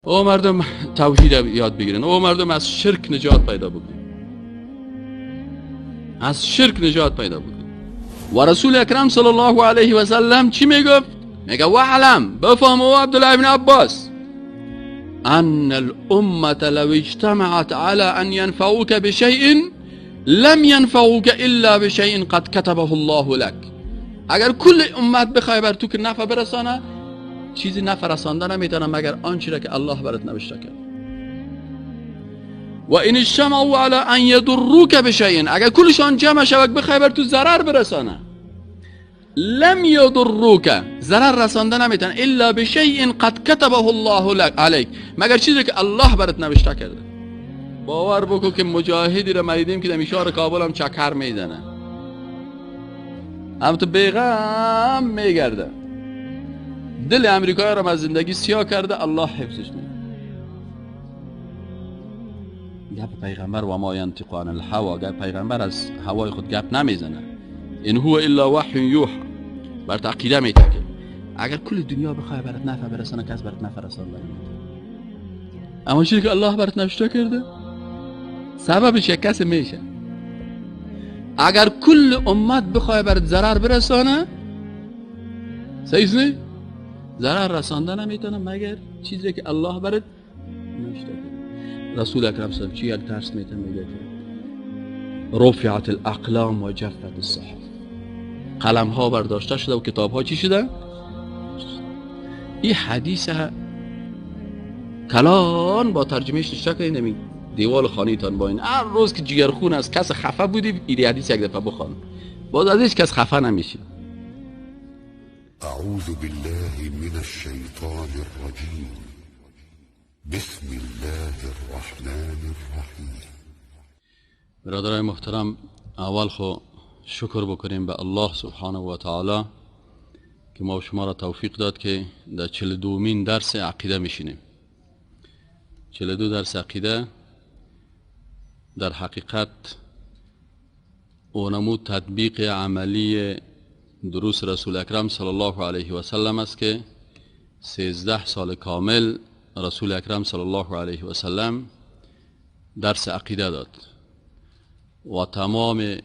او مردم توحید یاد بگیرن، او مردم از شرک نجات پیدا بکنن، از شرک نجات پیدا بکنن. و رسول اکرم صلی الله علیه و سلم چی میگفت؟ میگه واعلم، بفهم او عبدالله بن عباس، ان الامة لو اجتمعت على ان ينفعوك بشيء لم ينفعوك الا بشيء قد كتبه الله لك. اگر کل امت بخوای بر تو که نفع برسانه، چیزی نفع رسانده نمیتونه مگر آنچه را که الله برات نوشته کرد. و این اجتمعوا علی ان یضروک بشیء، اگر کلشان جمع شود بخوای بر تو ضرر برسانه، لم یضروک، ضرر رسانده نمیتونه الا بشیء قد كتبه الله لك علیک، مگر چیزی که الله برات نوشته کرده. باور بکن که مجاهدی را مریدیم که در میشار کابل هم چکر میزنه، هم تو بیغم میگرده، دل امریکایی را از زندگی سیاه کرده، الله حفظش میکنه. گپ پیغمبر و ما ینطق عن الهوا، گپ پیغمبر از هوای خود گپ نمیزنه، این هو الا وحی یوحی، برات عقیده میتکه. اگر کل دنیا بخوای برات نفع برسانه، کس برات نفع رسانده نمیتونه، اما چیزی که الله برات نوشته کرده سببش یک کس میشه. اگر کل امت بخوای برات ضرر برسانه، صحیح نه؟ ضرر رسانده نمیتونه مگر چیزی که الله برات نوشته کرده. رسول اکرم صلی الله علیه و یک درس میته، میگه که رفعت الاقلام و جفت الصحف، قلم ها برداشته شده و کتاب ها چی شده؟ این حدیث کلان با ترجمهش نشته کنید نمی دیوال خانه تان با این هر روز که جگرخون از کس خفه بودی این حدیث یک دفعه بخوان، باز از هیچ کس خفه نمیشی. اعوذ بالله من الشیطان الرجیم، بسم الله الرحمن الرحیم. برادرای محترم، اول خو شکر بکنیم به الله سبحانه و تعالی که ما شما را توفیق داد که در 42مین درس عقیده میشینیم. 42 درس عقیده در حقیقت اونمو تطبیق عملی دروس رسول اکرم صلی الله علیه و سلم است که 13 سال کامل رسول اکرم صلی الله علیه و سلم درس عقیده داد و تمام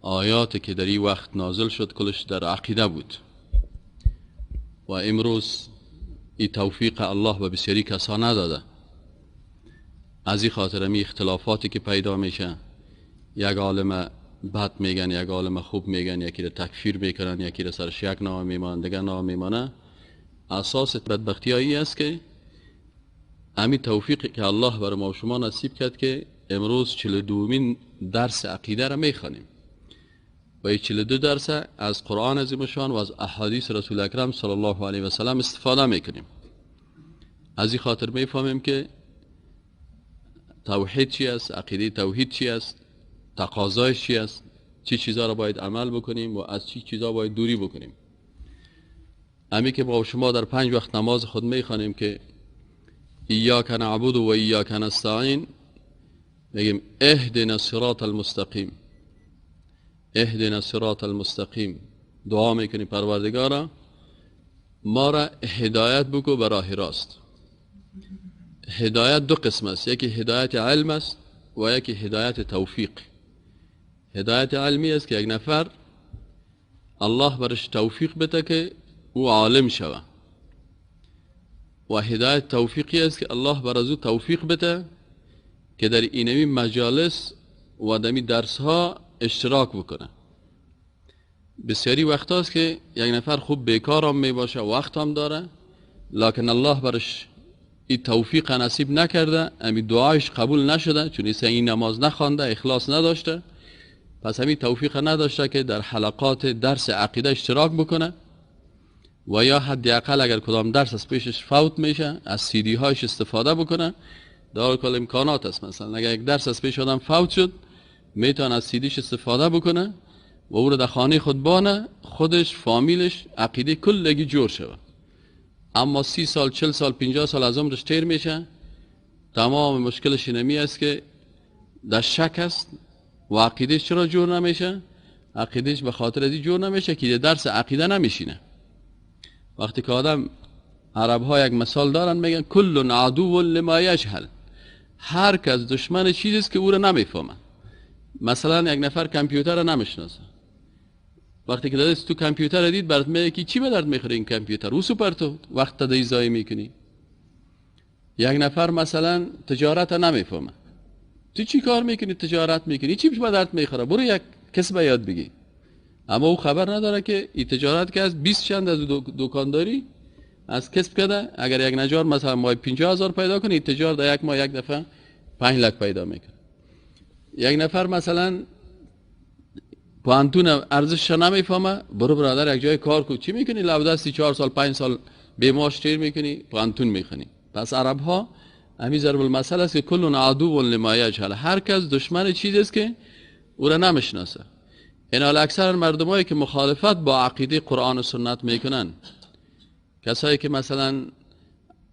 آیاتی که در این وقت نازل شد کلش در عقیده بود. و امروز این توفیق الله به بسیاری کسا نداده. از این خاطر می اختلافاتی که پیدا میشه، یک عالم بد میگن، یک عالم خوب میگن، یکی را تکفیر میکنن، یکی را سرش یک نام میمانه، دیگر نام میمانه. اساس بدبختی هایی است که همین توفیقی که الله بر ما و شما نصیب کرد که امروز 42مین درس عقیده را میخوانیم و این 42 درس از قرآن عظیم شان و از احادیث رسول اکرم صلی الله علیه و سلم استفاده میکنیم. از این خاطر میفهمیم که توحید چی است، عقیده توحید چی است، تقاضایش چی است، چی چیزا را باید عمل بکنیم و از چی چیزا باید دوری بکنیم. امی که با شما در 5 وقت نماز خود میخوانیم که ایاک نعبد و ایاک نستعین، میگیم اهدنا الصراط المستقیم، اهدنا الصراط المستقیم. دعا میکنیم پروردگارا ما را هدایت بکو به راه راست. هدایت دو قسم است، یکی هدایت علم است و یکی هدایت توفیق. هدایت علمی است که یک نفر الله برش توفیق بده که او عالم شوه، و هدایت توفیقی است که الله بر از او توفیق بده که در اینمی مجالس و دمی درس ها اشتراک بکنه. بسیاری وقت هاست که یک نفر خوب بیکار هم می باشه، وقت هم داره، لکن الله برش این توفیق نصیب نکرده، امی دعایش قبول نشده، چون این نماز نخوانده، اخلاص نداشته، پس همین توفیق نداشته که در حلقات درس عقیده اشتراک بکنه و یا حداقل اگر کدام درس از پیشش فوت میشه از سی دی هایش استفاده بکنه. در کل امکانات است، مثلا اگر یک درس از پیش آدم فوت شد میتونه از سی دیش استفاده بکنه و او رو در خانه خود بانه، خودش، فامیلش، عقیده کلگی جور شود. اما 30 سال، 40 سال، 50 سال از عمرش تیر میشه، تمام مشکلش اینمی است که در شک است و عقیدهش چرا جور نمیشه؟ عقیدهش به خاطر از این جور نمیشه که درس عقیده نمیشینه. وقتی که آدم عرب ها یک مثال دارن، میگن کل عدو لما یجهل، هر کس دشمن چیزی است که او را نمیفهمه. مثلا یک نفر کامپیوتر را نمیشناسه، وقتی که دادست تو کامپیوتر دید برات میگه که چی به درد میخوره این کامپیوتر، او سوپر تو وقت تدی ضایع میکنی. یک نفر مثلا تجارت را نمیفهمه، تو چی کار میکنی؟ تجارت میکنی، چی به درد میخوره؟ برو یک کسب یاد بگی. اما او خبر نداره که این تجارت که از 20 چند از دکانداری از کسب کرده، اگر یک نجار مثلا ماه 50,000 پیدا کنه، این تجار در یک ماه یک دفعه 5 لک پیدا میکنه. یک نفر مثلا پوانتون ارزشش نمیفهمه، برو برادر یک جای کار کو، چی میکنی؟ لب 4 سال 5 سال بیماش تیر میکنی، پوانتون میخونی. پس عرب ها همین ضرب المثل است که کل عدو لما یجهل، هر کس دشمن چیزی است که او را نمیشناسه. این اکثر مردمایی که مخالفت با عقیده قرآن و سنت میکنن، کسایی که مثلا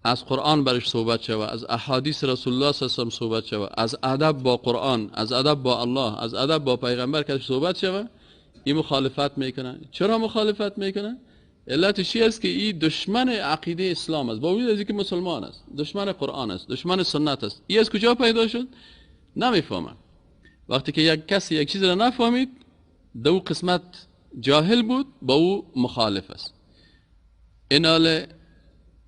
از قرآن برش صحبت شوه، از احادیث رسول الله صلی الله علیه و صحبت شوه، از ادب با قرآن، از ادب با الله، از ادب با پیغمبر کسی صحبت شوه، این مخالفت میکنن. چرا مخالفت میکنن؟ علتش چی است که این دشمن عقیده اسلام است، با وجود از اینکه مسلمان است، دشمن قرآن است، دشمن سنت است. این از کجا پیدا شد؟ نمیفهمن. وقتی که یک کسی یک چیز را نفهمید، دو قسمت جاهل بود، با او مخالف است. اینال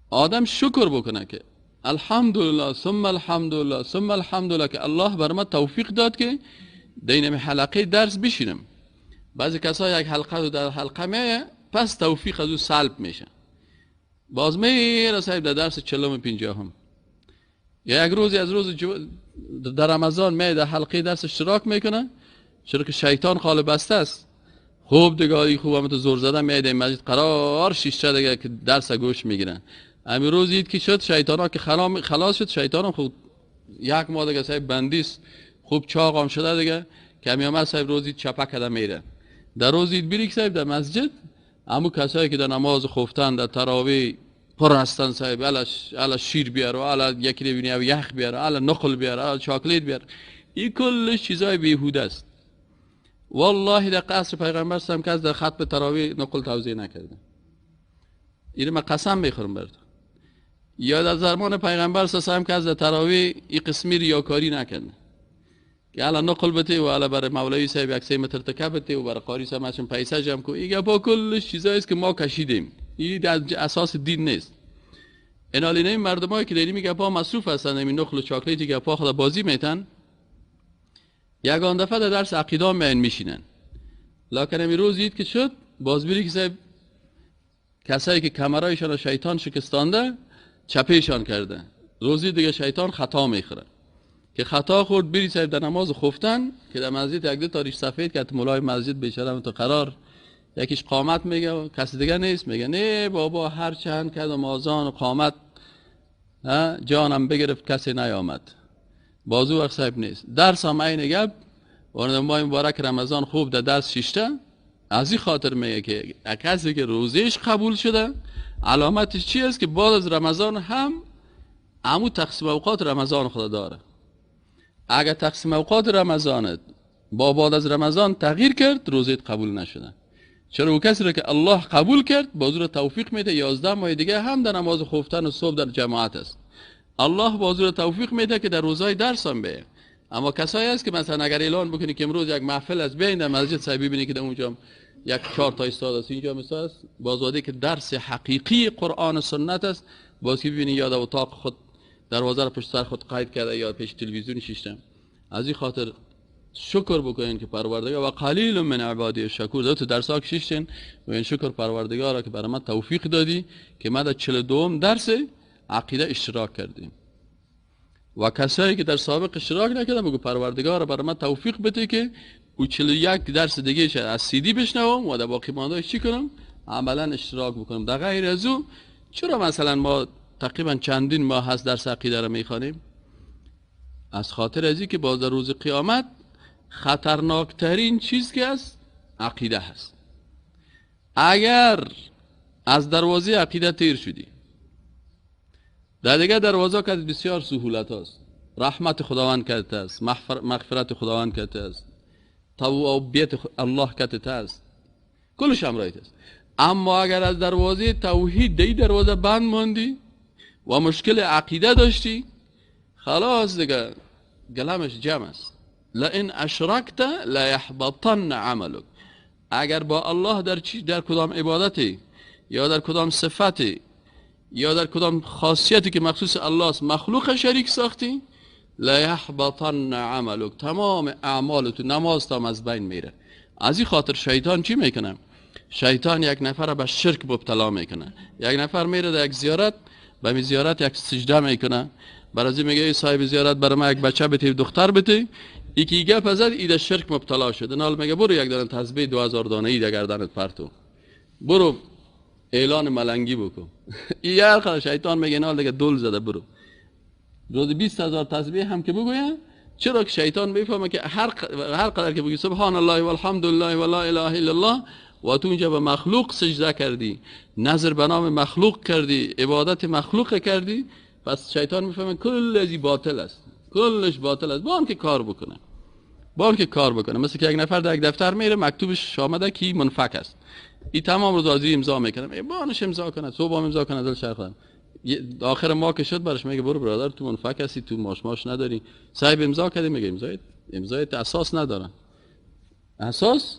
آدم شکر بکنه که الحمدلله ثم الحمدلله ثم الحمدلله که الله بر ما توفیق داد که دینم حلقه درس بشینم. بعضی کسا یک حلقه در حلقه میه، پس توفیق از او سلب میشه، باز میره صاحب در درس 40 50. یا یک روزی از روز در رمضان میه در حلقه درس اشتراک میکنه، چرا که شیطان قالب بسته است. خوب دیگه خوب هم تو زور زدن میاد این مسجد قرار شیشه دیگه که درس گوش میگیرن. امروز روز که شد شیطان ها که خلاص شد، شیطان هم خوب یک ماه دیگه صاحب بندیست، خوب چاق هم شده دیگه، کمی آمد صاحب روزی چپک کرده میره. در روز عید بری صاحب در مسجد، امو کسایی که در نماز خفتن در تراویح پر هستن صاحب، الا شیر بیار و الا یکی ببینی او یخ بیار، الا نقل بیار، الا چاکلیت بیار، این کلش چیزای بیهوده است. والله در قصر پیغمبر سم کس در ختم تراویح نقل توزیع نکرده. اینو من قسم میخورم برات. یا در زمان پیغمبر سم کس در تراویح این قسمی ریاکاری نکرده که الا نقل بته و الا برای مولوی صاحب یک 3 متر تکه بته و برای قاری صاحب مثلا پیسه جمع کو. این گپا کلش چیزایی است که ما کشیدیم، این در اساس دین نیست. این حال مردمایی که در این گپا مصروف هستن، این نقل و چاکلیت گپا خدا بازی میتن، یگان دفعه در درس عقیده میان میشینن. لکن امی روز دید که شد باز بری که کسایی که کمرایشان را شیطان شکستانده چپیشان کرده، روزی دیگه شیطان خطا میخوره که خطا خورد، بری صاحب در نماز خفتن که در مسجد یک دو تا ریش سفید که مولای مسجد بیچاره تو قرار یکیش قامت میگه و کسی دیگه نیست، میگه نه بابا هر چند کردم آذان و قامت جانم بگرفت کسی نیامد، بازو وقت صاحب نیست. درس هم عین گپ وارد ماه مبارک رمضان خوب در درس شیشته. از این خاطر میگه که کسی که روزیش قبول شده علامتش چی است؟ که بعد از رمضان هم عمو تقسیم اوقات رمضان خدا داره. اگر تقسیم اوقات رمضانت با بعد از رمضان تغییر کرد، روزیت قبول نشده. چرا او کسی را که الله قبول کرد بازو را توفیق میده 11 ماه دیگه هم در نماز خفتن و صبح در جماعت است. الله بازو را توفیق میده که در روزهای درس هم بیه. اما کسایی هست که مثلا اگر اعلان بکنی که امروز یک محفل است بیاین در مسجد، صاحب ببینی که در اونجا یک 4 تا استاد است، اینجا استاد است، باز که درس حقیقی قرآن و سنت است، باز که ببینی یا در اتاق خود دروازه را پشت سر خود قید کرده یا پیش تلویزیون شیشته. از این خاطر شکر بکنین که پروردگار و قلیل من عبادی الشکور. تو درس ها شیشتین و این شکر پروردگار که برای من توفیق دادی که من در 42 درس عقیده اشتراک کردیم. و کسایی که در سابق اشتراک نکردن بگو پروردگار برای من توفیق بده که او 41 درس دیگه از سی دی بشنوم و در باقی مانده چی کنم؟ عملا اشتراک بکنم. در غیر از او چرا مثلا ما تقریبا چندین ماه هست درس عقیده را میخوانیم؟ از خاطر از که باز در روز قیامت خطرناکترین چیز که است عقیده هست. اگر از دروازه عقیده تیر شدی، در دیگه دروازه که بسیار سهولت هست، رحمت خداوند کرده است، مغفرت خداوند کرده است، توابیت الله کرده است، کلش همراهیت است. اما اگر از دروازه توحید دی دروازه بند ماندی و مشکل عقیده داشتی، خلاص دیگه گلمش جمع است. لئن اشرکت لیحبطن عملک. اگر با الله در چی، در کدام عبادتی یا در کدام صفتی یا در کدام خاصیتی که مخصوص الله است مخلوق شریک ساختی، لیحبطن عملک، تمام اعمال تو، نماز تام از بین میره. از این خاطر شیطان چی میکنه؟ شیطان یک نفر به شرک مبتلا میکنه. یک نفر میره در یک زیارت، به می زیارت یک سجده میکنه، برازی میگه ای صاحب زیارت برای ما یک بچه بتی، دختر بتی. یکی گپ زد، ای در شرک مبتلا شد. نال میگه برو یک دانه تسبیح 2000 دانه ای در گردنت پرتو، برو اعلان ملنگی بکن. ای هر شیطان میگه نال دیگه دل زده، برو روز 20,000 تسبیح هم که بگویه. چرا که شیطان میفهمه که هر قدر که بگی سبحان الله والحمد لله ولا اله الا الله، و تو اونجا به مخلوق سجده کردی، نظر به نام مخلوق کردی، عبادت مخلوق کردی، پس شیطان میفهمه کل ازی باطل است، کلش باطل است. با که کار بکنه، با که کار بکنه. مثل که یک نفر در یک دفتر میره، مکتوبش آمده که منفک است، این تمام روز ازی امضا میکنه، بانش امضا کنه، صبح امضا کنه، دل شرخ آخر ما که شد برش میگه برو برادر تو منفک هستی، تو ماش نداری، صاحب امضا کردی، میگه امضای اساس نداره، اساس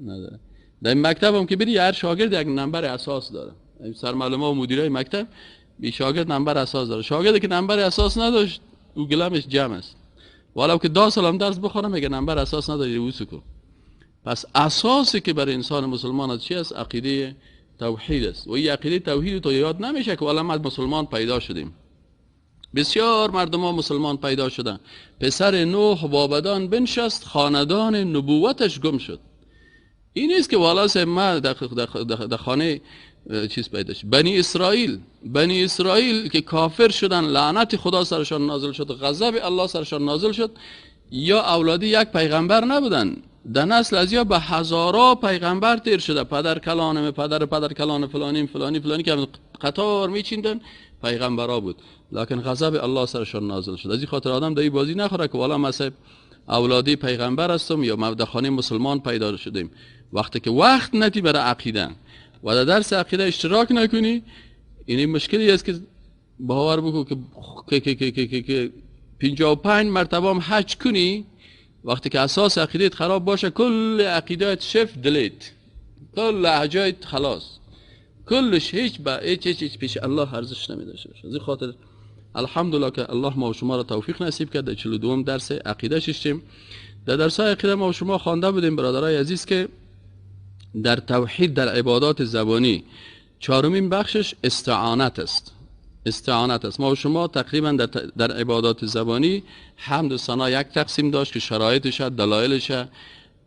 نداره. در مکتب هم که بری هر شاگرد یک نمبر اساس داره، سرمعلم‌ها و مدیرای مکتب بی شاگرد نمبر اساس داره. شاگردی که نمبر اساس نداشت او گلمش جمع است، ولو که 10 سال هم درس بخونه میگه نمبر اساس نداری اوسو کو. پس اساسی که برای انسان مسلمان از چی است؟ عقیده توحید است. و این عقیده توحید تو یاد نمیشه که والا ما مسلمان پیدا شدیم. بسیار مردم ها مسلمان پیدا شدن. پسر نوح بابدان بنشست، خاندان نبوتش گم شد. این نیست که والا ما در خانه چیز پیدا شد. بنی اسرائیل که کافر شدن، لعنت خدا سرشان نازل شد، غضب الله سرشان نازل شد، یا اولادی یک پیغمبر نبودن، در نسل از یا به هزارا پیغمبر تیر شده، پدر کلانم، پدر پدر کلان فلانی فلانی فلانی که قطار میچیندن پیغمبرا بود، لکن غضب الله سرشان نازل شد. از این خاطر آدم در این بازی نخوره که والا مثلا اولادی پیغمبر هستم یا ما در خانه مسلمان پیدا شدیم. وقتی که وقت ندی برای عقیده و در درس عقیده اشتراک نکنی، این مشکلی است که باور بکن که که که که که 55 مرتبه هم حج کنی، وقتی که اساس عقیدت خراب باشه کل عقیدت شف دلیت، کل حجایت خلاص، کلش هیچ با هیچ هیچ پیش الله ارزش نمیداشته باشه. از این خاطر الحمدلله که الله ما و شما را توفیق نصیب کرد. در 42 درس عقیده ششتیم. در درس عقیده ما و شما خوانده بودیم برادرای عزیز که در توحید در عبادات زبانی چهارمین بخشش استعانت است. استعانت است. ما و شما تقریبا در عبادات زبانی حمد و ثنا یک تقسیم داشت که شرایطش، دلایلش،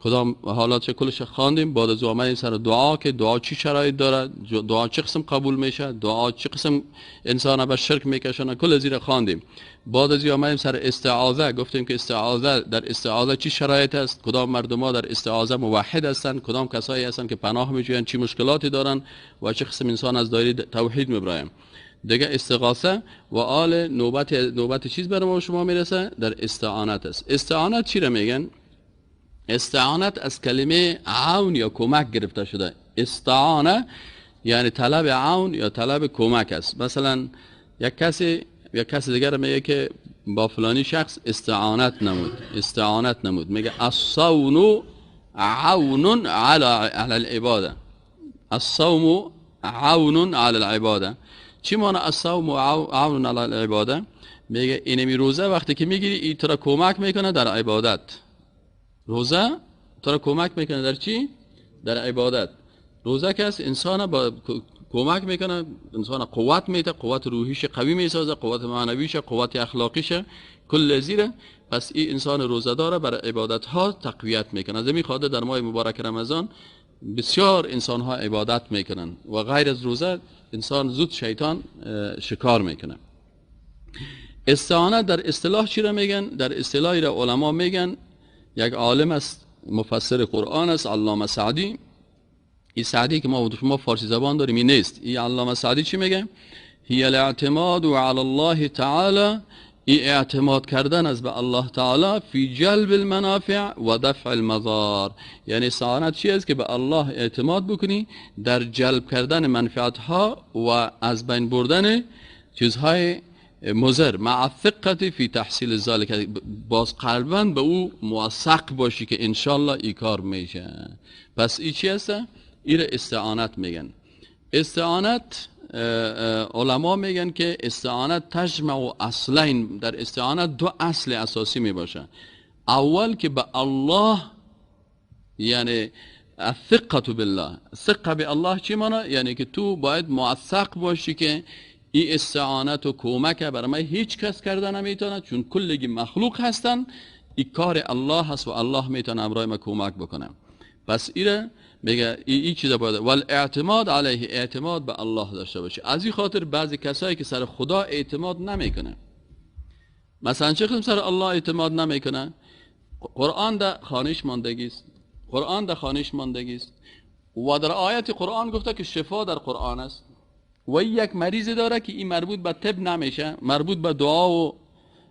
کدام حالاتش کلش خواندیم. بعد از آمدیم سر دعا که دعا چی شرایط داره، دعا چه قسم قبول میشه، دعا چه قسم انسان به شرک میکشونه، کل زیر خواندیم. بعد از آمدیم سر استعاذه، گفتیم که استعاذه در استعاذه چی شرایط است، کدام مردم در استعاذه موحد هستند، کدام کسایی هستند که پناه میجویند، چی مشکلاتی دارن و چه قسم انسان از دایره توحید میبرایم. دیگه استغاثه و آل نوبت چیز برای ما شما میرسه در استعانت است. استعانت چی را میگن؟ استعانت از کلمه عون یا کمک گرفته شده. استعانه یعنی طلب عون یا طلب کمک است. مثلا یک کسی یا کسی دیگر میگه که با فلانی شخص استعانت نمود، استعانت نمود، میگه الصوم عون علی العباده. الصوم عون علی العباده. چی معنی الصوم عون علی العباده؟ میگه اینمی روزه وقتی که میگیری این تو را کمک میکنه در عبادت. روزه تو را کمک میکنه در چی؟ در عبادت. روزه که است انسان با کمک میکنه، انسان قوت میده، قوت روحیش قوی میسازه، قوت معنویش، قوت اخلاقیش، کل زیره. پس این انسان روزه داره برای عبادت ها تقویت میکنه. از این خاطر در ماه مبارک رمضان بسیار انسان ها عبادت میکنن و غیر از روزه انسان زود شیطان شکار میکنه. استعانت در اصطلاح چی را میگن؟ در اصطلاحی را علما میگن، یک عالم است، مفسر قرآن است، علامه سعدی. این سعدی که ما فارسی زبان داریم این نیست. این علامه سعدی چی میگه؟ هی الاعتماد علی الله تعالی ای اعتماد کردن از به الله تعالی فی جلب المنافع و دفع المضار. یعنی استعانت چی است؟ که به الله اعتماد بکنی در جلب کردن منفعت ها و از بین بردن چیزهای مضر، مع الثقة فی تحصیل ذلک، باز قلبا به او موثق باشی که انشالله ای کار میشه. پس ای چی هست؟ ای را استعانت میگن. استعانت علما میگن که استعانت تجمع اصلین، در استعانت دو اصل اساسی میباشه. اول که به الله، یعنی الثقة بالله. ثقه به الله چی معنی؟ یعنی که تو باید موثق باشی که این استعانت و کمک برای من هیچ کس کرده نمیتونه، چون کلگی مخلوق هستن، این کار الله هست و الله میتونه امرای ما کمک بکنه. پس ایره میگه این چیزا باید والاعتماد علیه، اعتماد به الله داشته باشه. از این خاطر بعضی کسایی که سر خدا اعتماد نمیکنه، مثلا چه قسم سر الله اعتماد نمیکنه؟ قرآن در خانش ماندگی است، قرآن در خانش ماندگی است و در آیت قرآن گفته که شفا در قرآن است و یک مریض داره که این مربوط به طب نمیشه، مربوط به دعا و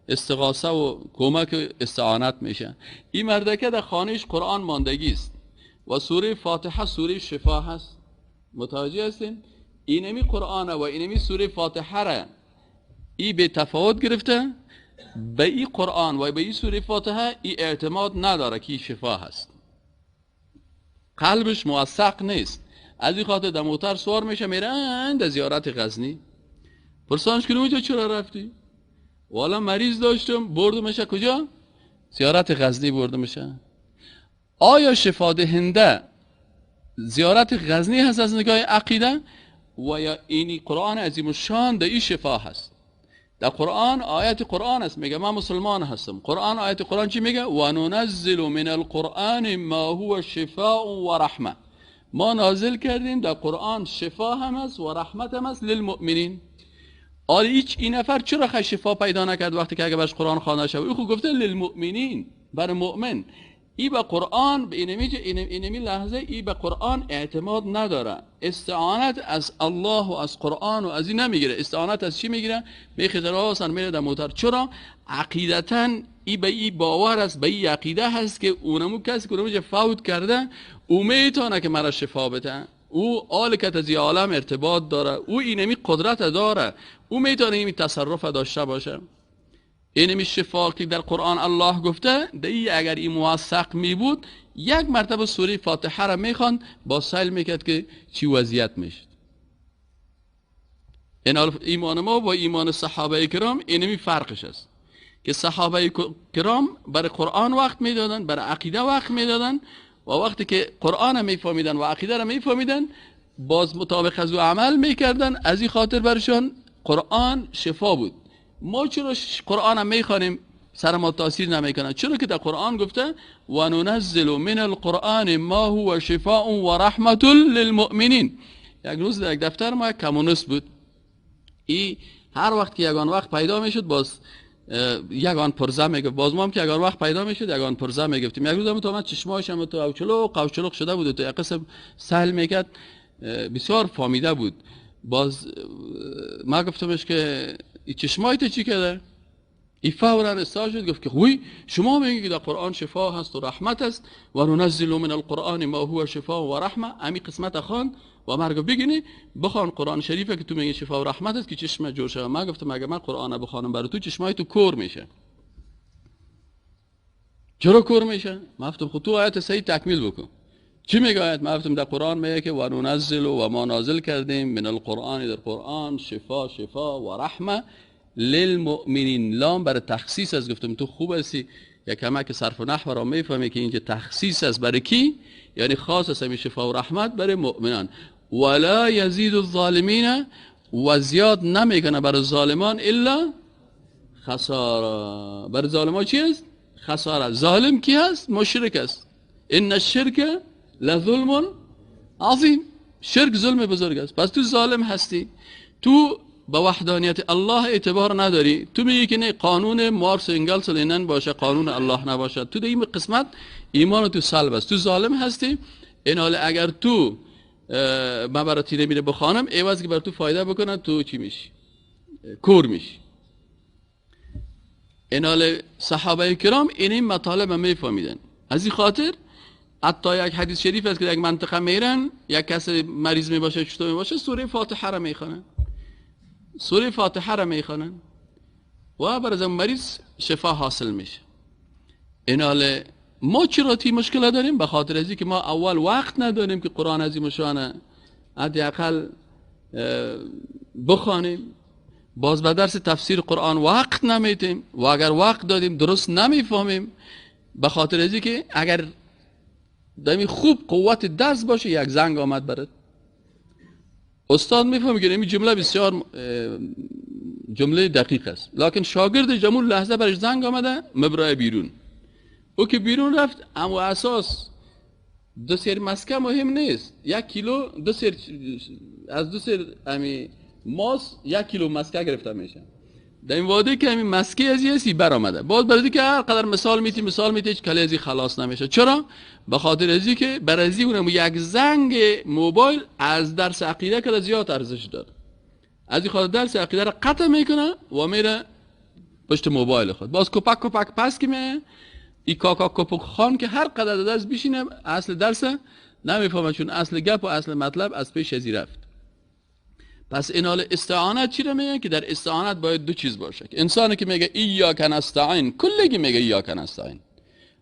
استغاثه و کمک استعانت میشه. این مردکه در خانش قرآن ماندگی است و سوره فاتحه سوره شفا هست. متوجه هستین؟ اینمی قرآن و اینمی سوره فاتحه را ای به تفاوت گرفته، به این قرآن و به این سوره فاتحه ای اعتماد نداره که شفا هست، قلبش موثق نیست. از این خاطر در موتر سوار میشه میره در زیارت غزنی. پرسانش کنه اونجا چرا رفتی؟ والا مریض داشتم بردمش کجا؟ زیارت غزنی بردمشه. آیا شفا دهنده زیارت غزنی هست از نگاه عقیده و یا اینی قرآن عظیم الشان در این شفا هست؟ در قرآن آیت قرآن است، میگه من مسلمان هستم. قرآن آیت قرآن چی میگه؟ و ننزل من القرآن ما هو شفاء و رحمه. ما نازل کردیم در قرآن شفا هم است و رحمت هم است للمؤمنین. آره هیچ این نفر چرا خیلی شفا پیدا نکرد وقتی که اگه برش قرآن خوانده شود؟ او خو گفته للمؤمنین، بر مؤمن. ای به قرآن به اینمی لحظه ای به قرآن اعتماد نداره، استعانت از الله و از قرآن و از این نمیگیره. استعانت از چی میگیره؟ میخیزه راسن میره در موتر. چرا؟ عقیدتا ای به ای باور است، به ای عقیده هست که اونمو کسی که اونمو فوت کرده او میتونه که مرا شفا بده، او آل که از عالم ارتباط داره، او اینمی قدرت داره، او میتونه اینمی تصرف داشته باشه. اینمی شفا که در قرآن الله گفته دی اگر این موثق می بود یک مرتبه سوره فاتحه را میخواند با سیل میکرد که چی وضعیت میشد. این ایمان ما با ایمان صحابه کرام اینمی فرقش است که صحابه کرام برای قرآن وقت میدادن، برای عقیده وقت میدادن و وقتی که قرآن میفهمیدن و عقیده را میفهمیدن باز مطابق از او عمل میکردن. از این خاطر برشان قرآن شفا بود. ما چرا قرآن هم میخوانیم سر ما تاثیر نمیکنه؟ چرا که در قرآن گفته و ننزل من القرآن ما هو شفاء و رحمت للمؤمنین. یک روز در یک دفتر ما یک کمونیست بود، ای هر وقت که یگان وقت پیدا میشد باز یگان پرزه میگفت، باز ما هم که یگان وقت پیدا میشد یگان پرزه میگفتیم. یک روز هم تو من چشمایش هم تو اوچلوق اوچلوق شده بود و تو یک قسم سهل میکرد، بسیار فامیده بود. باز ما گفتمش که ای چشمای تو چی کرده؟ ای فورا استاد شد گفت که خوی شما میگی که در قرآن شفا هست و رحمت است و ننزل من القرآن ما هو شفا و رحمه. امی قسمت خوان و مرگ بگینی بخوان قرآن شریفه که تو میگی شفا و رحمت است که چشم جور شوه. ما گفتم اگه من قرآن بخوانم برای تو چشمای تو کور میشه. چرا کور میشه؟ ما گفتم خود تو آیت صحیح تکمیل بکن. چی میگه آیت؟ ما گفتم در قرآن میگه که و ننزل و ما نازل کردیم من القرآن در قرآن شفا شفا و رحمه للمؤمنین. لام برای تخصیص است. گفتم تو خوب هستی یک کمک صرف و نحو را میفهمی که اینجا تخصیص است برای کی؟ یعنی خاص است همین شفا و رحمت برای مؤمنان. ولا یزید الظالمین و زیاد نمیکنه برای ظالمان الا خساره. برای ظالمان چی است؟ خساره. ظالم کی هست؟ مشرک است. ان الشرک لظلم عظیم. شرک ظلم بزرگ است. پس تو ظالم هستی، تو به وحدانیت الله اعتبار نداری، تو میگی که نه قانون مارکس و انگلس و لنین باشه، قانون الله نباشه. تو در این قسمت ایمان تو سلب است، تو ظالم هستی. این حال اگر تو من برای تیره میره بخوانم عوض که بر تو فایده بکنه تو چی میشی؟ کور میشی. این صحابه کرام این مطالب میفهمیدن. از این خاطر حتی یک حدیث شریف است که یک منطقه میرن، یک کس مریض میباشه، چطور میباشه، سوره فاتحه را میخوانن، سوره فاتحه را میخوانن و برای مریض شفا حاصل میشه. این حال ما چرا تی مشکل داریم؟ به خاطر از که ما اول وقت نداریم که قرآن عظیم شان حداقل بخوانیم، باز به درس تفسیر قرآن وقت نمیتیم و اگر وقت دادیم درست نمیفهمیم. به خاطر از که اگر دمی خوب قوت درس باشه، یک زنگ آمد برات، استاد میفهمه که این جمله بسیار جمله دقیق است، لکن شاگرد جمول لحظه برش زنگ آمده مبرای بیرون، او که بیرون رفت، اما اساس دو سیر مسکه مهم نیست، یک کیلو دو سیر از دو سیر امی ماس یک کیلو مسکه گرفته میشه. در این واده که همین مسکه از یه بر آمده، باز برای که هر قدر مثال میتی مثال میتی هیچ کلی ازی خلاص نمیشه. چرا؟ به خاطر ازی که بر ازی اونم یک زنگ موبایل از درس عقیده که زیاد ارزش داره. از این خاطر درس عقیده را قطع میکنه و میره پشت موبایل خود، باز کپک کپک پس که میه ای کاکا کپک خان که هر قدر درس بشینه اصل درس نمیفهمه، چون اصل گپ و اصل مطلب از پیش ازی رفت. پس این حال استعانت چی رو میگه؟ که در استعانت باید دو چیز باشه. انسانی که میگه ایاک نستعین، کلگی میگه ایاک نستعین،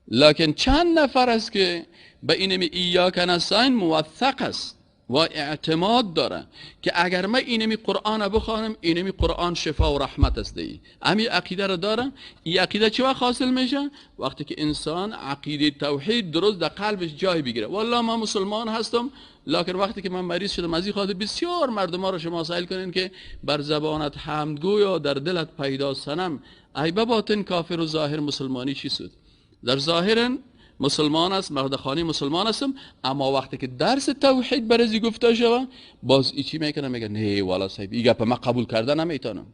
لکن چند نفر است که به اینمی ایاک نستعین موثق است و اعتماد داره که اگر من اینمی قرآن بخوانم، اینمی قرآن شفا و رحمت است دی. امی عقیده رو داره. این عقیده چه وقت حاصل میشه؟ وقتی که انسان عقیده توحید درست در قلبش جای بگیره. والله من مسلمان هستم، لکن وقتی که من مریض شدم، از این خاطر بسیار مردم ها رو شما سائل کنین که بر زبانت حمدگو یا در دلت پیدا صنم، ای باطن کافر و ظاهر مسلمانی چی سود؟ در ظاهر مسلمان است، مردخانی مسلمان هستم، اما وقتی که درس توحید برازی گفته شوه، باز ای چی میکنه؟ میگه نه والا صاحب، ای گپ من قبول کرده نمیتونم،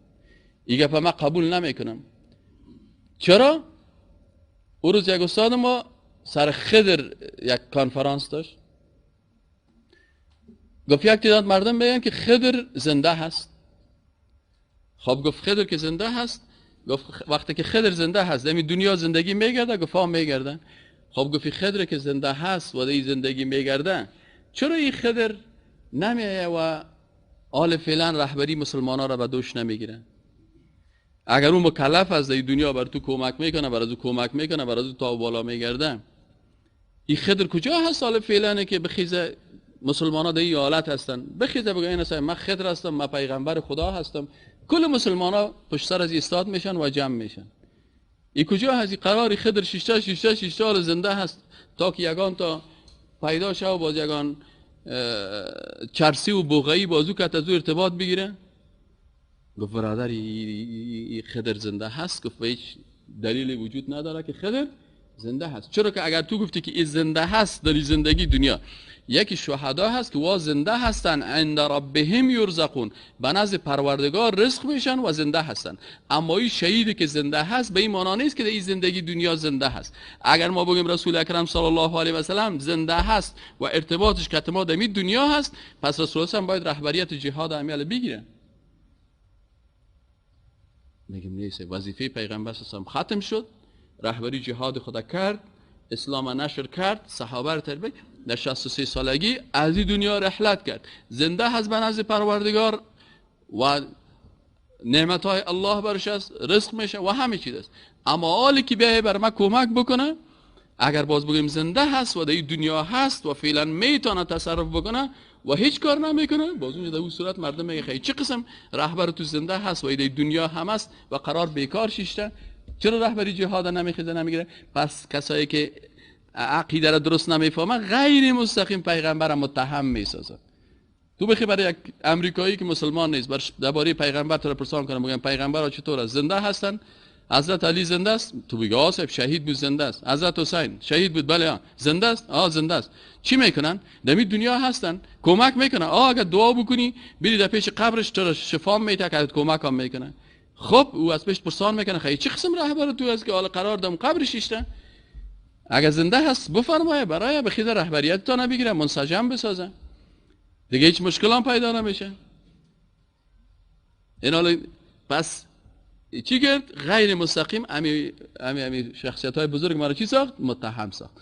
ای گپ من قبول نمیکنم. چرا؟ او روز یک استاد ما سر خضر یک کنفرانس داشت، گفت یک تعداد مردم بگن که خضر زنده هست. خب گفت خضر که زنده هست، گفت وقتی که خضر زنده هست در دنیا زندگی میگرده؟ گفت ها میگرده. خب گفت خضر که زنده هست و در زندگی میگرده، چرا این خضر نمیایه و آل فعلا رهبری مسلمان ها را به دوش نمیگیره؟ اگر اون مکلف است در دنیا بر تو کمک میکنه، بر از او کمک میکنه، بر از او تا بالا میگرده، این خضر کجا هست آل فعلا که بخیزه مسلمان ها در این حالت هستن، بخیزه بگه این من خضر هستم، من پیغمبر خدا هستم، کل مسلمان ها پشت سر از ایستاد میشن و جمع میشن. ای کجا هست؟ ای قرار خضر شیشته شیشته شیشته حال زنده هست تا که یگان تا پیدا شه و باز یگان چرسی و بوغایی بازو که از او ارتباط بگیره. گفت برادر ای خضر زنده هست؟ گفت هیچ دلیل وجود نداره که خضر زنده هست. چرا که اگر تو گفتی که این زنده هست در زندگی دنیا، یکی شهدا هست که وا زنده هستن، عند ربهم یرزقون، به نزد پروردگار رزق میشن و زنده هستن. اما این شهیدی که زنده هست به این معنا نیست که در این زندگی دنیا زنده هست. اگر ما بگیم رسول اکرم صلی الله علیه و سلم زنده هست و ارتباطش که ما در دنیا هست، پس رسول الله باید رهبریت جهاد امیال بگیره. میگیم نیست، وظیفه پیغمبر صلی الله علیه و ختم شد، رهبری جهاد خدا کرد، اسلام نشر کرد، صحابه را تربیت، در 63 سالگی از این دنیا رحلت کرد، زنده هست به نزد پروردگار و نعمت های الله برش است، رزق میشه و همه چیز است. اما حالی که بیایه بر ما کمک بکنه، اگر باز بگیم زنده هست و در این دنیا هست و فعلا میتونه تصرف بکنه و هیچ کار نمیکنه، باز اونجا در اون صورت مردم میگه خیلی چه قسم رهبر تو زنده هست و در دنیا هم است و قرار بیکار شیشته، چرا رهبری جهاد نمیخیزه نمیگیره؟ پس کسایی که عقیده را درست نمیفهمن غیر مستقیم پیغمبر متهم میسازن. تو بخی برای یک امریکایی که مسلمان نیست بر درباره پیغمبر تو را پرسان کنم، بگم پیغمبر چطور است، زنده هستن؟ حضرت علی زنده است؟ تو بگی آ شهید بود زنده است. حضرت حسین شهید بود، بله زنده است، آ زنده است. چی میکنن؟ در دنیا هستن، کمک میکنن. آ اگر دعا بکنی بری در پیش قبرش تو را شفا میده، که کمک هم میکنن. خب او از پیش پرسان میکنه خیلی چه قسم رهبر تو است که حالا قرار دم قبرش شیشته؟ اگر زنده هست بفرمایه برای بخیز رهبریت تا نبگیره، منسجم بسازه، دیگه هیچ مشکل هم پیدا نمیشه. این حالا پس چی کرد؟ غیر مستقیم امی شخصیت های بزرگ ما رو چی ساخت؟ متهم ساخت.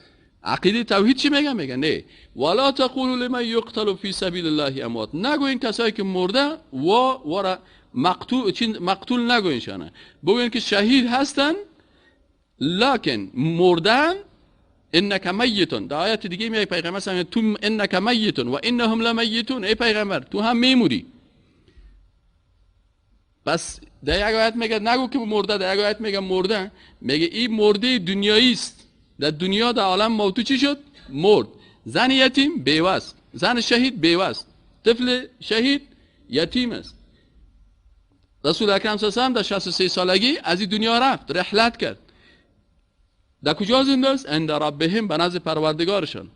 عقیده توحید چی میگه؟ میگه نه، ولا تقولوا لمن یقتل فی سبیل الله اموات، نگوین کسایی که مرده و ورا مقتول نگوین شانه، بگوین که شهید هستن لکن مردن. انک میتون، در آیت دیگه میگه پیغمبر صلی تو انک میتون و انهم لمیتون، ای پیغمبر تو هم میموری. پس در یک آیت میگه نگو که مرده، در یک آیت میگه مرده، میگه این مرده دنیایی است، در دنیا در عالم موتو چی شد؟ مرد. زن یتیم بیوه است، زن شهید بیوه است، طفل شهید یتیم است. رسول اکرم صلی الله علیه و در 63 سالگی از این دنیا رفت، رحلت کرد. در کجا زنده است؟ عند ربهم، به نزد پروردگارشان،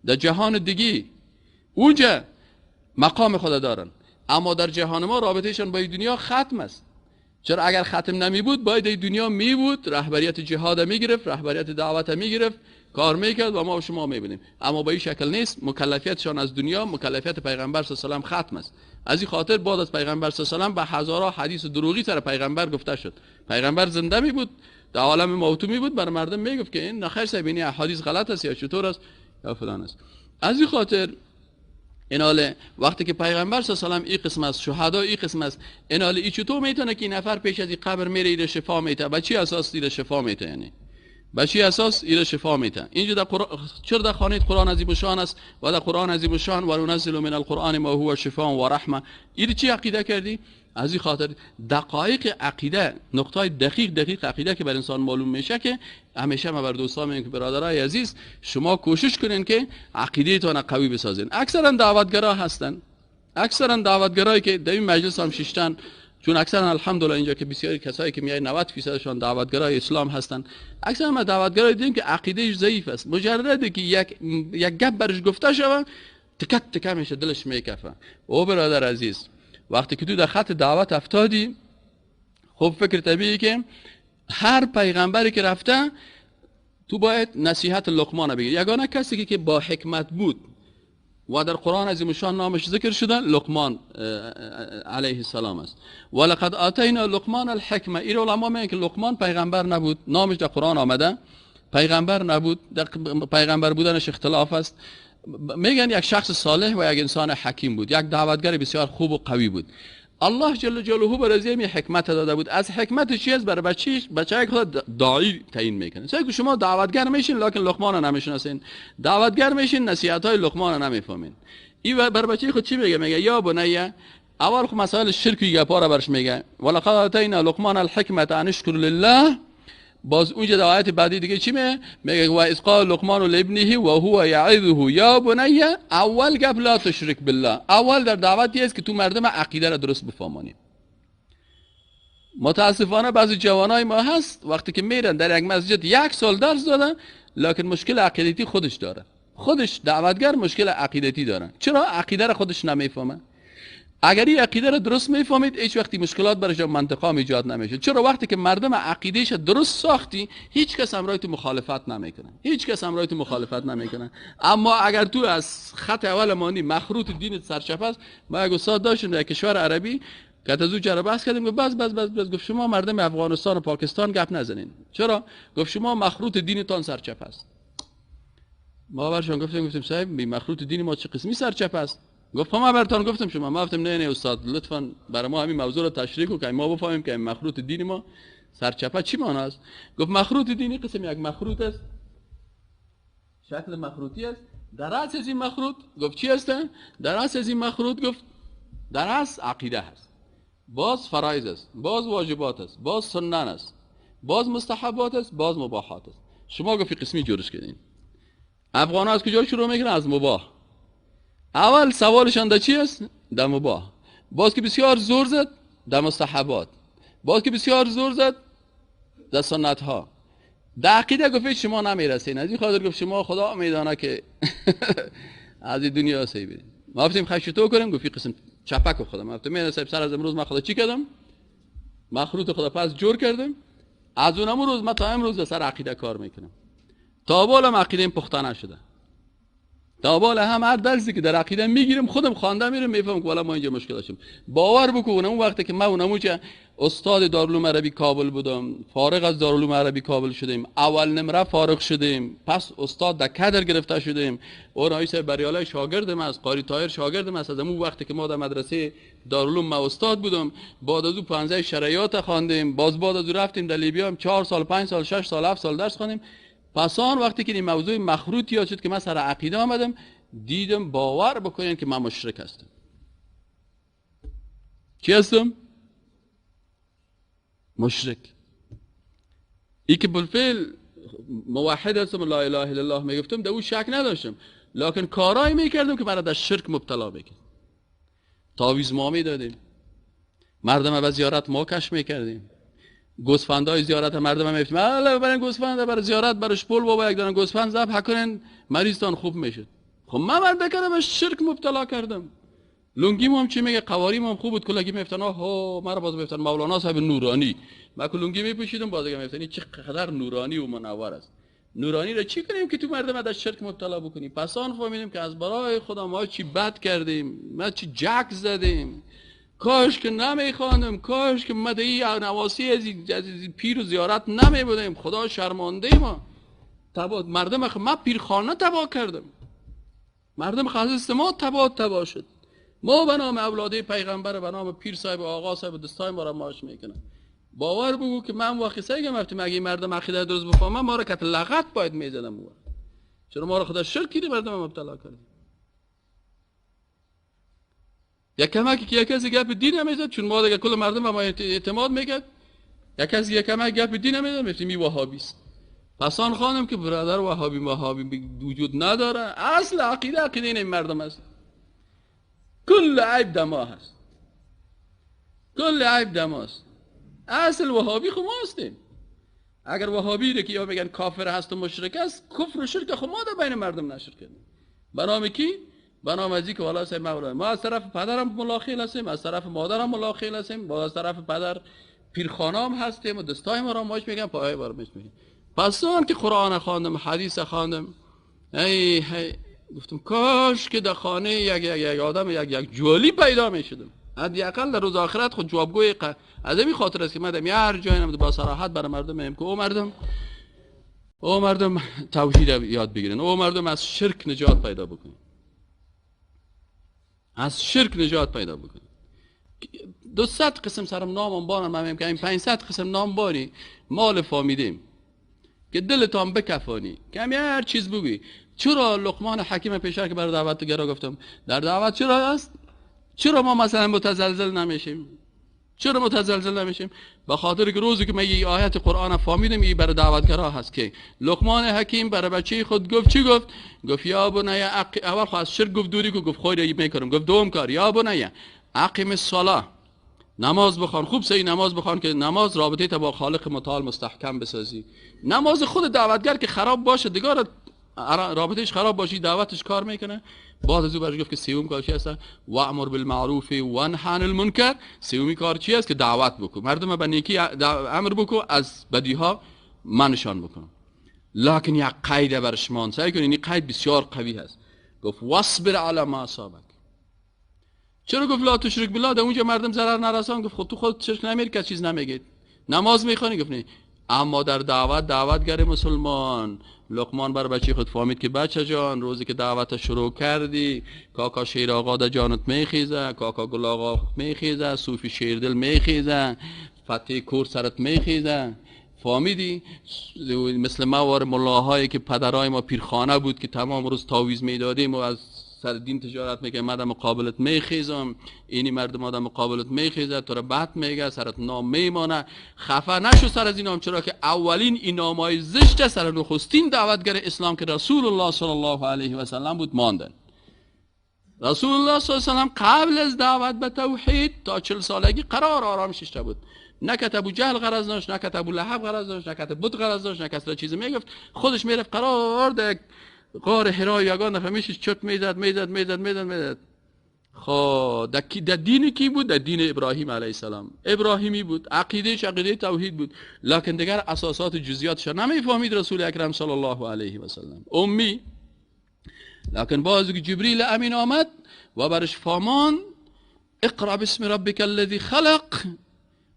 در جهان دیگی اونجا مقام خدا دارن. اما در جهان ما رابطهشان با دنیا ختم است. چرا؟ اگر ختم نمی بود باید این دنیا می بود، رهبریت جهاد می گرفت، رهبریت دعوت می گرفت، کار میکرد و ما و شما میبینیم. اما با این شکل نیست. مکلفیتشان از دنیا، مکلفیت پیغمبر صلی الله علیه و ختم است. از این خاطر بعد از پیغمبر صلی الله علیه و به هزارها حدیث دروغی سر پیغمبر گفته شد. پیغمبر زنده می بود، در عالم موتو می بود، بر مردم میگفت که این نخیر صاحب این احادیث غلط است یا چطور است یا فلان است. از این خاطر ایناله وقتی که پیغمبر صلی الله علیه و این قسم است، شهدا این قسم است، ایناله ای چطور میتونه که این نفر پیش از این قبر میره ایره شفا میته؟ با چی اساس ایره شفا میته؟ یعنی با چی اساس ایره شفا میته؟ اینجا در قرآن، چرا در خانه قرآن عظیم شان است و در قرآن عظیم شان و ننزل من القرآن ما هو شفاء و رحمه، ایره چی عقیده کردی؟ از این خاطر دقایق عقیده، نقطه دقیق عقیده که بر انسان معلوم میشه که همیشه ما بر دوستان میگم که برادرای عزیز شما کوشش کنین که عقیده تان قوی بسازین. اکثرا دعوتگرا هستن، اکثرا دعوتگرایی که در این مجلس هم ششتن، چون اکثرا الحمدلله اینجا که بسیاری کسایی که میای 90% دعوتگرای اسلام هستن، اکثرا ما دعوتگرای دیدیم که عقیده ضعیف است. مجرد که یک گپ برش گفته شوه تکت تکه میشه، دلش میکفه. او برادر عزیز وقتی که تو در خط دعوت افتادی، خب فکر طبیعی که هر پیغمبری که رفته تو باید نصیحت لقمان بگیری. یگانه کسی که با حکمت بود و در قرآن عظیم الشان نامش ذکر شده لقمان علیه السلام است. ولقد آتینا لقمان الحکمه. این علما میگن که لقمان پیغمبر نبود، نامش در قرآن آمده، پیغمبر نبود، در پیغمبر بودنش اختلاف است. میگن یک شخص صالح و یک انسان حکیم بود، یک دعوتگر بسیار خوب و قوی بود. الله جل جلاله برای می حکمت داده بود. از حکمت چی است؟ برای بچه خود داعی تعیین میکنه. چون که شما دعوتگر میشین لکن لقمان رو نمیشناسین، دعوتگر میشین نصیحت های لقمان رو نمیفهمین. این بر بچه خود چی میگه؟ میگه یا بنی، اول خو مسائل شرک و گپا رو برش میگه، ولقد آتینا لقمان الحکمت ان اشکر لله. باز اونجا در آیت بعدی دیگه چی میگه؟ میگه و اذ قال لقمان لابنه و هو یعظه یا بنی، اول گپ لا تشرک بالله. اول در دعوتی است که تو مردم عقیده را درست بفهمانی. متاسفانه بعضی جوانای ما هست وقتی که میرن در یک مسجد یک سال درس دادن، لکن مشکل عقیدتی خودش داره، خودش دعوتگر مشکل عقیدتی داره. چرا؟ عقیده را خودش نمیفهمه. اگر این عقیده را درست میفهمید هیچ وقتی مشکلات برای منطقه ایجاد نمیشه. چرا؟ وقتی که مردم عقیدهش درست ساختی هیچ کس همراه تو مخالفت نمیکنه، هیچ کس همراه تو مخالفت نمیکنه. اما اگر تو از خط اول مانی مخروط دینت سرچپ است، ما یک استاد داشتیم در کشور عربی که از او جره بحث کردیم، گفت بس بس بس بس، گفت شما مردم افغانستان و پاکستان گپ نزنین. چرا؟ گفت شما مخروط دینتان سرچپ است. ما برشان گفتیم صاحب مخروط دین ما چه قسمی سرچپ است؟ گفت ما براتون گفتم شما، ما گفتم نه نه استاد لطفا برای ما همین موضوع رو تشریح کن که ما بفهمیم که مخروط دین ما سرچپه چی معنی است. گفت مخروط دینی قسم یک مخروط است، شکل مخروطی است، در اصل از این مخروط گفت چی است؟ در اصل از این مخروط گفت در اصل عقیده هست، باز فرایض است، باز واجبات است، باز سنن است، باز مستحبات است، باز مباحات است. شما گفت قسمی جورش کردین. افغان ها از کجا شروع میکنن؟ از مباح. اول سوالشان در چی است؟ در مباح. باز که بسیار زور زد در مستحبات، باز که بسیار زور زد در سنت ها. در عقیده گفت شما نمیرسین. از این خاطر گفت شما خدا میدانه که از این دنیا سی بریم. ما گفتیم خشتو کنیم، گفت قسم چپک خدا. ما گفتیم من سر از امروز ما خدا چی کردم؟ مخروط خدا پس جور کردم. از اون روز ما تا امروز سر عقیده کار میکنم. تا بالم عقیده پخته نشده. تا بالا هم هر درسی که در عقیده میگیرم خودم خوانده میرم میفهمم که والا ما اینجا مشکل داشتیم. باور بکن اون وقتی که من اونمو چه استاد دارالعلوم عربی کابل بودم، فارغ از دارالعلوم عربی کابل شدیم، اول نمره فارغ شدیم، پس استاد در کدر گرفته شدیم. او رئیس بریالای شاگردم است، قاری طاهر شاگردم است. از اون وقتی که ما در مدرسه دارالعلوم ما استاد بودم، بعد از او 15 شرعیات خواندیم، باز بعد از او رفتیم در لیبیا هم 4 سال 5 سال 6 سال 7 سال درس خواندیم. پس آن وقتی که این موضوع مخروط یاد شد که من سر عقیده آمدم، دیدم باور بکنین که من مشرک هستم. کی هستم؟ مشرک. ای که بالفعل موحد هستم، لا اله الا الله میگفتم، در او شک نداشتم، لکن کارایی میکردم که مرا در شرک مبتلا میکرد. تعویذ ما میدادیم، مردم به زیارت ما کش میکردیم، گوسفندای زیارت مردم هم میفتیم، الله برای گوسفند برای زیارت برش پول بابا یک دانه گوسفند ذبح کنن مریضتان خوب میشد. خب من مرد کردم شرک مبتلا کردم. لونگیم هم چی میگه، قواریم هم خوب بود، کلگی میفتن ها مرا باز میفتن مولانا صاحب نورانی، من لونگی میپوشیدم باز دیگه میفتن چه قدر نورانی و منور است. نورانی را چی کنیم که تو مردم در شرک مبتلا بکنیم؟ پس آن فهمیدیم که از برای خدا ما چی بد کردیم، ما چی جک زدیم. کاش که نمیخواندم، کاش که ما در نواسی از پیر و زیارت نمی بودیم. خدا شرمانده ما. تبا مردم ما پیرخانه تبا کردم، مردم خواست ما تبا شد. ما به نام اولاده پیغمبر، به نام پیر صاحب و آقا صاحب دستای ما را ماش میکنن. باور بگو که من واقعا سعی کردم اگه مردم عقیده درست بفهمن ما را کت لغت باید میزدم. چرا ما را خدا شرک کردی مردم مبتلا کرد. یک کمکی که یک کسی گپ دین نمیزد، چون ما دیگه کل مردم به ما اعتماد میکرد، یک کسی یک کمک گپ دین نمیزد، میگفتیم این وهابی است. پس آن خانم که برادر وهابی وجود نداره، اصل عقیده عقیده این مردم است. کل عیب دما هست، کل عیب دماست. اصل وهابی خو ما هستیم. اگر وهابی رو که یا میگن کافر هست و مشرک است، کفر و شرک خو ما در بین مردم نشر کردیم. به نام کی؟ به نام ازی که والا سید مولانا. ما از طرف پدرم ملاخیل هستیم، از طرف مادرم ملاخیل هستیم، با از طرف پدر پیرخانام هستیم و دستای ما را ماش میگن، پاهای ما را میگن. پس آن که قرآن خواندم، حدیث خواندم، ای هی گفتم کاش که در خانه یک یک یک آدم یک یک جوالی پیدا میشدم. حداقل در روز آخرت خود جوابگوی از این خاطر است که من هر جایی نمید با صراحت برای مردم میگم که او مردم توحید یاد بگیرن، او مردم از شرک نجات پیدا بکنن، از شرک نجات پیدا بکنن. 200 قسم سرم نام بانم، من میگم که این 500 قسم نام بانی مال فامیدیم که دلتان بکفانی که همی هر چیز بگویی. چرا لقمان حکیم پیشتر که برای دعوتگرا گفتم در دعوت چرا است؟ چرا ما مثلا متزلزل نمیشیم؟ چرا متزلزل نمیشیم؟ به خاطر که روزی که من یه آیت قرآن فهمیدم این برای دعوتگرا هست که لقمان حکیم برای بچه خود گفت چی گفت؟ گفت یا بنی اول خو از شرک گفت دوری کو، گفت خیر میکنم. گفت دوم کار یا بنی اقیم الصلاه، نماز بخوان، خوب سعی نماز بخوان که نماز رابطه تا با خالق متعال مستحکم بسازی. نماز خود دعوتگر که خراب باشه دیگه رابطهش خراب باشی دعوتش کار میکنه. بعد از او برش گفت که سوم کار چی هست؟ و امر بالمعروف و نهی عن المنکر. سومی کار چی است؟ که دعوت بکن مردم به نیکی امر بکن، از بدی ها منشان بکن. لکن یک قید برش مان سعی کن، این قید بسیار قوی هست. گفت واصبر علی ما اصابک. چرا گفت لا تشرک بالله؟ در اونجا مردم ضرر نرسان. گفت خود تو خود شرک نمیری که چیز نمیگید، نماز میخوانی؟ گفت نه. اما در دعوت دعوتگر مسلمان لقمان بر بچه خود فهمید که بچه جان روزی که دعوت شروع کردی کاکا شیر آقا در جانت میخیزه، کاکا گل آقا میخیزه، صوفی شیردل میخیزه، فتح کور سرت میخیزه. فهمیدی؟ مثل ما وار ملاهایی که پدرای ما پیرخانه بود که تمام روز تعویذ میدادیم و از سر دین تجارت میگه من در مقابلت میخیزم، اینی مردم آدم مقابلت میخیزه، تو را بد میگه، سرت نام میمانه. خفه نشو سر از این نام، چرا که اولین این نامای زشت سر نخستین دعوتگر اسلام که رسول الله صلی الله علیه و سلم بود ماندن. رسول الله صلی الله علیه و سلم قبل از دعوت به توحید تا 40 سالگی قرار آرام ششته بود. نه که ابو جهل غرض داشت، نه که ابو لهب غرض داشت، نه که بت غرض داشت، نه کسی چیزی میگفت. خودش میرفت قرار در غار حرا یگان نفر میشید چرت میزد میزد میزد میزد میزد. خب در دین کی بود؟ در دین ابراهیم علیه السلام. ابراهیمی بود، عقیدهش عقیده توحید بود، لکن دیگر اساسات جزئیاتش نمیفهمید رسول اکرم صلی الله علیه و سلم. امی لکن باز که جبریل امین آمد و برش فامان اقرا باسم ربک الذی خلق،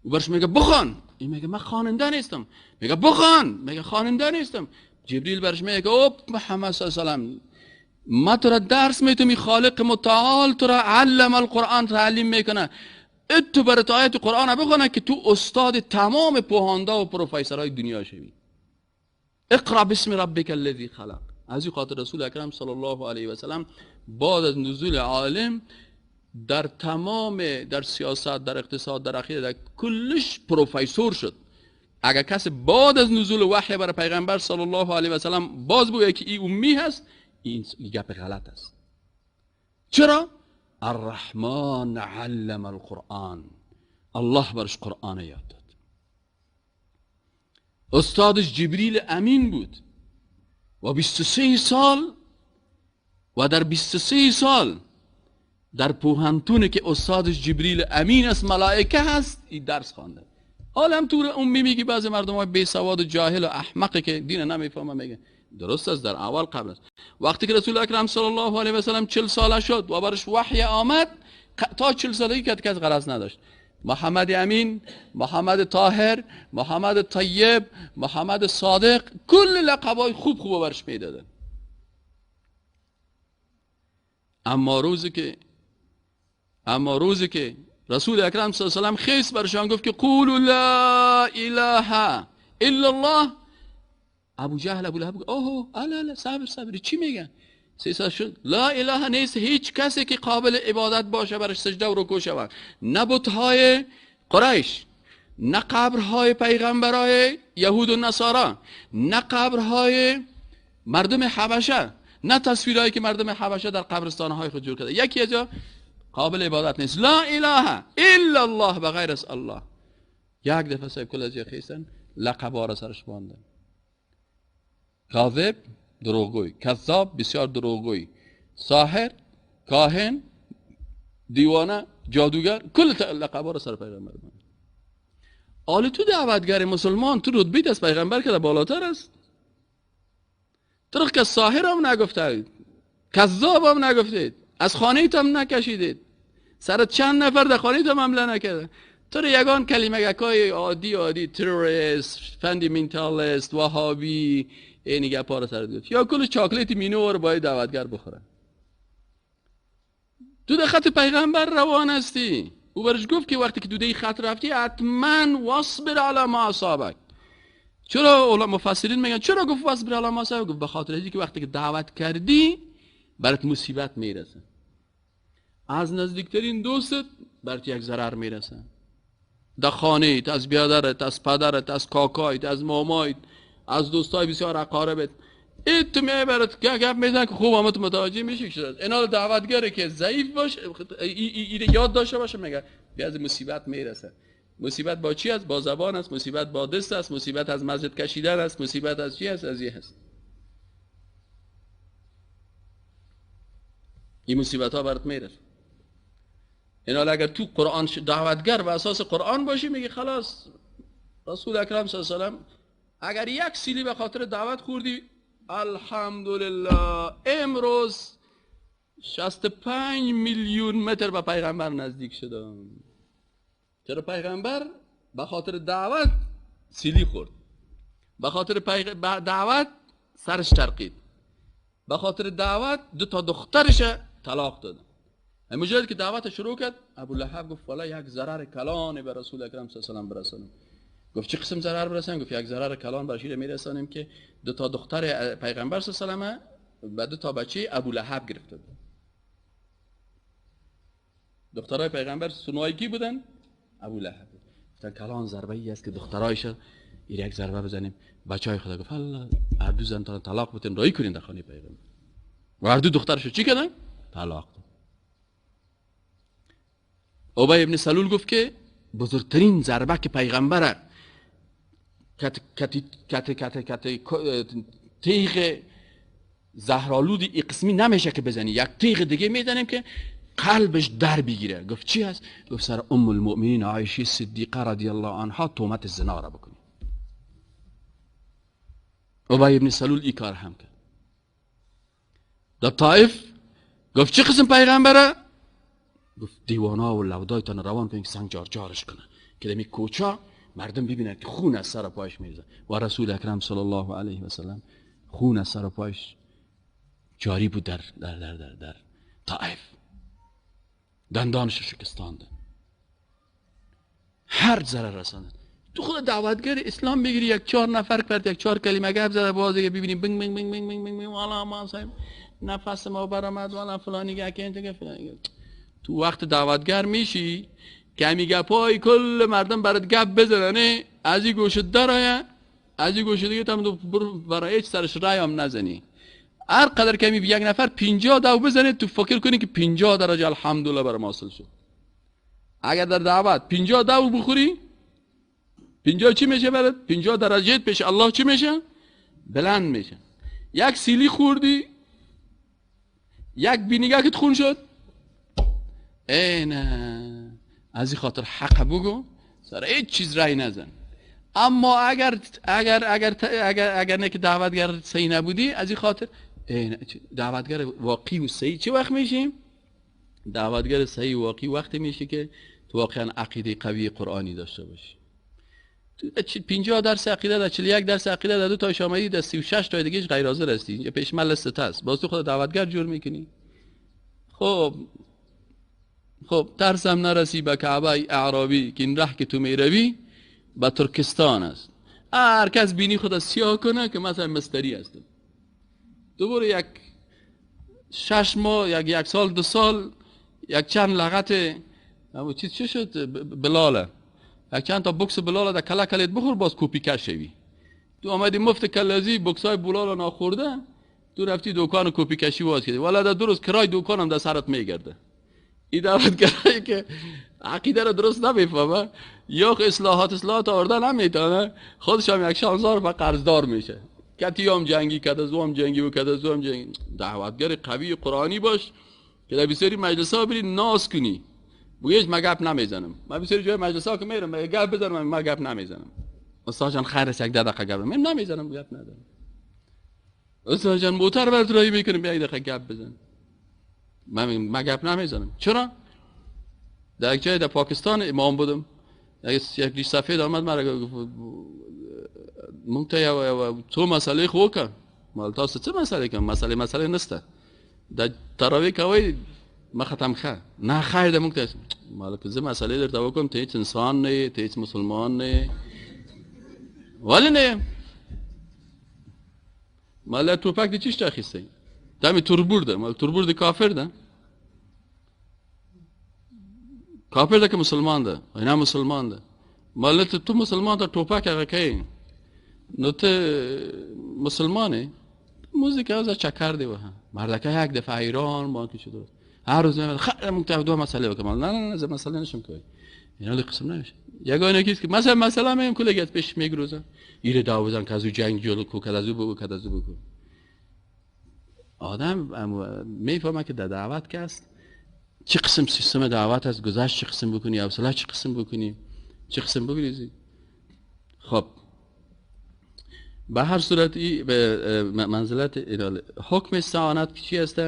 و برش میگه بخوان. این میگه من خواننده نیستم. میگه بخوان. میگه خواننده نیستم. جبریل برش میگه اوپ محمد صلی الله علیه و سلم، ما تو را درس میتونی، خالق متعال تو را علم القرآن تعلیم میکنه، تو برات آیت قرآن بخونه که تو استاد تمام پوهانده و پروفسورهای دنیا شوی. اقرا باسم ربک الذی خلق. از این خاطر رسول اکرم صلی الله علیه و سلم بعد از نزول عالم در تمام، در سیاست، در اقتصاد، در عقیده، در کلش پروفسور شد. اگر کسی بعد از نزول وحی برای پیغمبر صلی الله علیه و سلم باز بگه که این امی هست، این گپ غلط است. چرا؟ الرحمن علم القرآن، الله برش قرآن یاد داد. استادش جبریل امین بود و 23 سال و در 23 سال در پوهنتونه که استادش جبریل امین است، ملائکه هست، این درس خوانده. حالا تو امی میگی بعضی مردم های بی سواد و جاهل و احمقی که دین نمیفهمه میگه درست است، در اول قبل است. وقتی که رسول اکرم صلی الله علیه و سلم 40 ساله شد و برش وحی آمد، تا 40 سالگی که کس غرض نداشت. محمد امین، محمد طاهر، محمد طیب، محمد صادق، کل لقبای خوب خوب برش میدادن. اما روزی که رسول اکرم صلی الله علیه و سلم خیس برشان گفت که قولوا لا اله الا الله، ابو جهل ابو لهب گفت اوه الا صبر صبر، چی میگن؟ سه شد لا اله نیست هیچ کسی که قابل عبادت باشه برش سجده و رکوع شود، نه بت‌های قریش، نه قبرهای پیغمبرای یهود و نصارا، نه قبرهای مردم حبشه، نه تصویرهایی که مردم حبشه در قبرستانهای خود جور کرده، یکی از قابل عبادت نیست. لا اله الا الله، بغیر از الله. یک دفعه صاحب کل از خیستن لقب را سرش باندن. کاذب دروغگوی، کذاب بسیار دروغگوی، ساحر، کاهن، دیوانه، جادوگر، کل لقب را سر پیغمبر باندن. حالا تو دعوتگر مسلمان، تو رتبه از پیغمبر که بالاتر است. تو که ساحر هم نگفته، کذاب هم نگفتید، از خانه هم نکشیدید، سر چند نفر در خانه هم حمله نکرده. تو رو یگان کلمه گکای عادی عادی، تروریست، fundamentalist، وهابی، این گپا رو سر گفت. یا کل chocolate مینو رو باید دعوتگر بخوره. تو در خط پیغمبر روان هستی. او برش گفت که وقتی که تو خط رفتی حتما واصبر علی ما اصابک. چرا علما مفسرین میگن چرا گفت واصبر علی ما اصابک؟ گفت به خاطر اینکه وقتی که دعوت کردی برات مصیبت میرسه، از نزدیکترین دوستت برات یک ضرر میرسه، در خانه، از بیادرت، از پدرت، از کاکایت، از مامایت، از دوستای بسیار اقاربت. این تو میای برات گپ میزن که خوب همه تو متوجه میشی که اینا دعوتگره که ضعیف باشه، این یاد داشته باشه، میگه بیا از مصیبت میرسه. مصیبت با چی است؟ با زبان است، مصیبت با دست است، مصیبت از مسجد کشیدن است، مصیبت از چی است؟ از این هست. این مصیبت ها برات میرسه. اینا اگر تو قرآن دعوتگر و اساس قرآن باشی، میگه خلاص رسول اکرم صلی الله علیه و سلم اگر یک سیلی به خاطر دعوت خوردی، الحمدلله امروز 65 میلیون متر به پیغمبر نزدیک شدم. چرا پیغمبر به خاطر دعوت سیلی خورد، به خاطر دعوت سرش ترقید، به خاطر دعوت دو تا دخترش طلاق داد. مجرد که دعوت شروع کرد، ابو لهب گفت والا یک ضرر کلان به رسول اکرم صلی الله علیه و سلم برسانیم. گفت چه قسم ضرر برسانیم؟ گفت یک ضرر کلان برش میرسانیم که دو تا دختر پیغمبر صلی الله علیه و سلم و دو تا بچه ابو لهب گرفته بود. دخترای پیغمبر سنوای کی بودن؟ ابو لهب. گفتن کلان ضربه ای است که دخترایش یک ضربه بزنیم. بچهای خدا گفت الله هر دو زن طلاق بتین، رای کنین در خانه پیغمبر. و هر دو دخترشو چی کردن؟ طلاق دادن. ابی ابن سلول گفت که بزرگترین ضربه که پیغمبر کت کت کت کت کت تیغ زهرآلود ای قسمی نمیشه که بزنی، یک تیغ دیگه میزنیم که قلبش در بگیره. گفت چی هست؟ گفت سر ام المؤمنین عایشه صدیقه رضی الله عنها تهمت زنا را بکنی. ابی ابن سلول ای کار هم کرد. در طائف گفت چه قسم پیغمبره؟ گفت دیوانا و لودایتان روان کنید سنگ جار جارش کنه که دمی کوچا مردم ببینن که خون از سر پایش میریزه. و رسول اکرم صلی الله علیه و سلم خون از سر پایش جاری بود در در در در در طائف. دندانش شکستاند، هر ضرر رساند. تو خود دعوتگر اسلام بگیری یک چهار نفر کرد یک چهار کلمه گپ زده باز دیگه ببینیم بنگ بنگ بنگ بنگ بنگ بنگ والا ما نفس ما برآمد والا فلانی گه که فلانی گه. تو وقت دعوتگر میشی که همی گپای کل مردم برات گپ بزنن، از این گوشه درآید از این گوشه دیگه تام برای هیچ سرش رای هم نزنی. هر قدر که یک نفر 50 دو بزنه تو فکر کنی که 50 درجه الحمدلله برام حاصل شد. اگر در دعوت 50 دو بخوری 50 چی میشه برات؟ 50 درجه پیش الله چی میشه؟ بلند میشه. یک سیلی خوردی، یک بینیگه که خون شد، ای نه، از این خاطر حق بگو، سر هیچ چیز رای نزن. اما اگر اگر اگر اگر اگر نه که دعوتگر صحیح نبودی، از این خاطر دعوتگر واقعی و صحیح چه وقت میشیم؟ دعوتگر صحیح واقعی وقتی میشه که تو واقعا عقیده قوی قرآنی داشته باشی. 50 درس عقیده در 41 درس عقیده در دو تا آمدی در 36 تا دیگهش غیر حاضر هستی، اینجا پیش من لست هست، باز تو خود دعوتگر جور میکنی. خب ترسم نرسی به کعبه اعرابی که این ره که تو میروی به ترکستان است. هر کس بینی خود سیاه کنه که مثلا مستری هستم. دوباره یک 6 ماه، یک سال، 2 سال، یک چند لغت چیز چی شد بلاله، یک چند تا بکس بلاله در کله کلیت بخور باز کوپی کش شوی. تو آمدی مفت کلازی بکس های بلاله ناخورده، تو رفتی دکان کوپی کشی باز کردی، والا در 2 روز کرای دکانم در سرت میگرده. این دعوتگرایی که عقیده رو درست نمیفهمه یا اصلاحات آورده نمیتونه، خودش هم یک شانزار و قرضدار میشه. کتی هم جنگی کده زو هم جنگی و کده زو هم جنگی. دعوتگر قوی قرآنی باش که در بسیاری مجلس ها بری ناز کنی، بگیش من گپ نمیزنم. من بسیاری جای مجلس ها که میرم من گپ بزنم، من گپ نمیزنم. استاد جان خیر است یک دقیقه گپ من نمیزنم، گپ ندارم. استاد جان موتر برات راهی میکنم یک دقیقه گپ بزن، من گپ نمیزنم. چرا؟ در یک جای در پاکستان امام بودم، یک ریش سفید آمد مرا گفت مونږ ته یو څو مسئلې خو وکړه. مال تاسو څه مسئلې کوم؟ مسئلې نشته، د تراویح کوئ مخه ته هم ښه نه خیر ده مونږ ته. مال که زه مسئلې درته وکړم ته هیڅ انسان نه یې، ته هیڅ مسلمان نه یې. ولې نه یم؟ مال ټوپک دې چیشته اخیستی؟ دا مې تربور ده. مال تربور د کافر ده، کافر ده که مسلمان ده؟ نه مسلمان ده. مال ته مسلمان ته ټوپک هغه کوي نو ته مسلمانه موزیک از چکر دی وه. مردکه یک دفعه ایران با که شده هر روز میاد خیلی مونږ ته دوه مسئله وکړم. نه نه نه زه مسئله نشم کوي، اینا له قسم نمیشه. یگانه کیست که مثلا میم کلگی از پیش میگروزن ایره داو بزن که از او جنگ جلو کو، که از او بگو، که از او بگو. آدم میفهمه که در دعوت که است چه قسم سیستم دعوت است، گذشت چه قسم بکنی، حوصله چه قسم بکنی، چه قسم بگریزی. خب به هر صورت ای به منزلت حکم استعانت چی است؟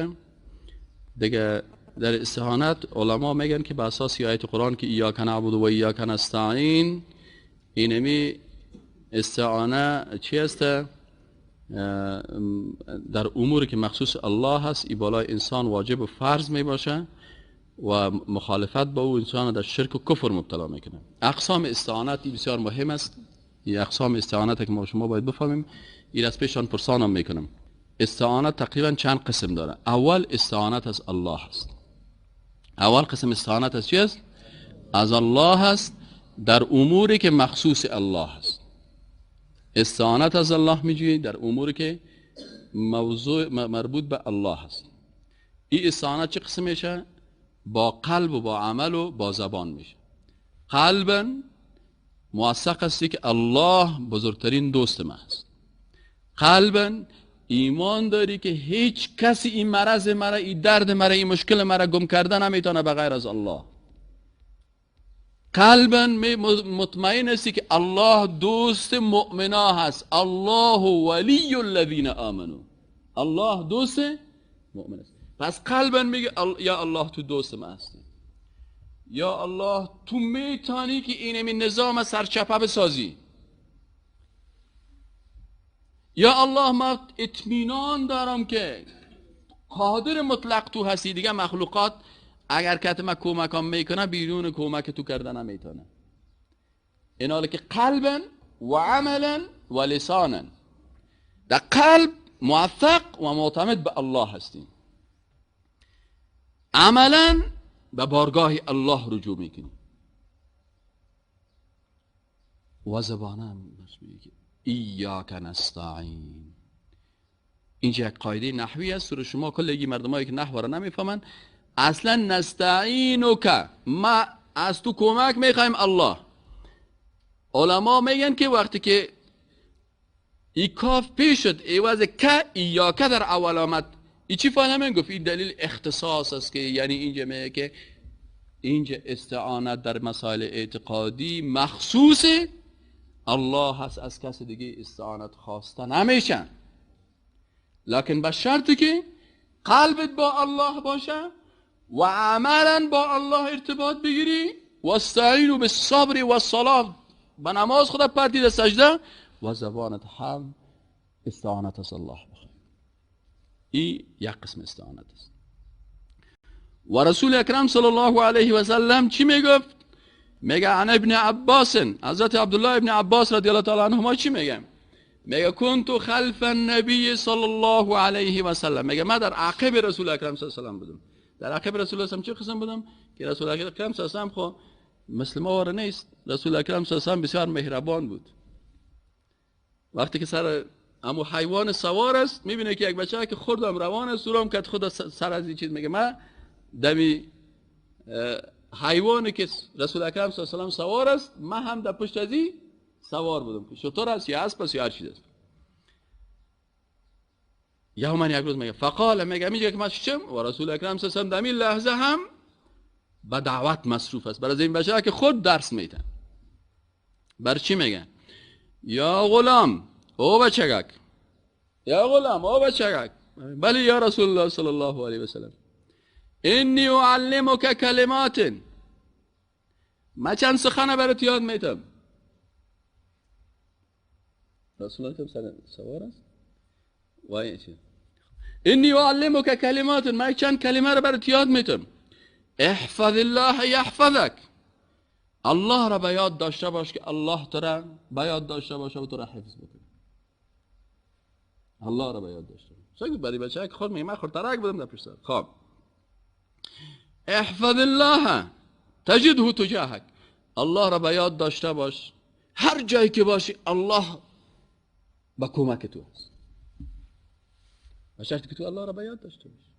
دیگه در استعانت علما میگن که به اساس آیت قرآن که ایاک نعبد و ایاک نستعین، اینمی استعانه چی است؟ در اموری که مخصوص الله هست ای بالای انسان واجب و فرض می باشه و مخالفت با او انسان در شرک و کفر مبتلا میکنه. اقسام استعانت بسیار مهم است. این اقسام استعانت که ما شما باید بفهمیم، این از پیشان پرسانم میکنم. استعانت تقریبا چند قسم داره. اول استعانت از الله است. اول قسم استعانت از چی است؟ از الله است در اموری که مخصوص الله است. استعانت از الله میجویی در اموری که موضوع مربوط به الله است. این استعانت چه قسم میشه؟ با قلب و با عمل و با زبان میشه. قلبا موثق هستی که الله بزرگترین دوست من است. قلبا ایمان داری که هیچ کسی این مرض مرا، این درد مرا، این مشکل مرا گم کرده نمیتونه به غیر از الله. قلبا مطمئن هستی که الله دوست مؤمنا هست. الله ولی الذین آمنو. الله دوست مؤمن است. پس قلبا میگه یا الله تو دوست ما هستی، یا الله تو میتانی که اینمی نظام سرچپه بسازی، یا الله ما اطمینان دارم که قادر مطلق تو هستی، دیگه مخلوقات اگر که ما کمکم میکنه بیرون کمک تو کردن نمیتونه. این حاله که قلبا و عملا و لسانا، در قلب موفق و معتمد به الله هستیم، عملا به بارگاه الله رجوع میکنیم و زبانم میگه ایاک نستعین. اینجا یک قاعده نحوی است، رو شما کلگی مردمایی که نحو را نمیفهمن، اصلا نستعینک، ما از تو کمک میخوایم الله. علما میگن که وقتی که ای کاف پیش شد عوض که ایاک در اول آمد، ای چی فهمن؟ گفت این دلیل اختصاص است که یعنی اینجا میگه که اینجا استعانت در مسائل اعتقادی مخصوص الله هست، از کس دیگه استعانت خواسته نمیشن، لکن به شرطی که قلبت با الله باشه و عملا با الله ارتباط بگیری، و استعینوا بالصبر والصلاه، به نماز خدا پرتی در سجده و زبانت هم استعانت از الله بخوای. این یک قسم استعانت است. و رسول اکرم صلی الله علیه و سلم چی میگفت؟ میگه عن ابن عباس، حضرت عبدالله ابن عباس رضی الله تعالی عنهما چی میگه؟ میگه كنت خلف النبی صلی الله علیه و سلم، میگه من در عقب رسول اکرم صلی الله علیه و سلم بودم. در عقب رسول الله چه قسم بودم؟ که رسول اکرم صلی الله علیه و سلم خو مثل ما واره نیست. رسول اکرم صلی الله علیه و سلم بسیار مهربان بود. وقتی که سر امو حیوان سوار است میبینه که یک بچه که خوردم روان است، اورم که خود سر از این چیز، میگه من دمی حیوانی که رسول اکرم صلی الله علیه و سلم سوار است، من هم در پشت از این سوار بودم که شتر است یا اسب است یا هر چیز است. یا من یک روز میگه فقال، میگه میگه که من ششم و رسول اکرم صلی الله علیه و سلم دمی لحظه هم به دعوت مصروف است برای این بچه که خود درس میده. بر چی میگه؟ یا غلام او بچگک، یا غلام او بچگک، بله یا رسول الله صلی الله علیه و سلم، انی اعلمک کلمات، ما چند سخن برات یاد میتم. رسول الله سوار است وای چی؟ انی اعلمک کلمات، ما چند کلمه رو برات یاد میتم. احفظ الله یحفظک، الله را به یاد داشته باش که الله تو را به یاد داشته باشه و تو را حفظ بکنه. الله را به یاد داشته باش. چون برای بچه که خود میگه من خردترک بودم در پشت. خب احفظ الله تجده تجاهک، الله را به یاد داشته باش، هر جایی که باشی الله به کمک تو هست، به شرطی که تو الله را به یاد داشته باشی.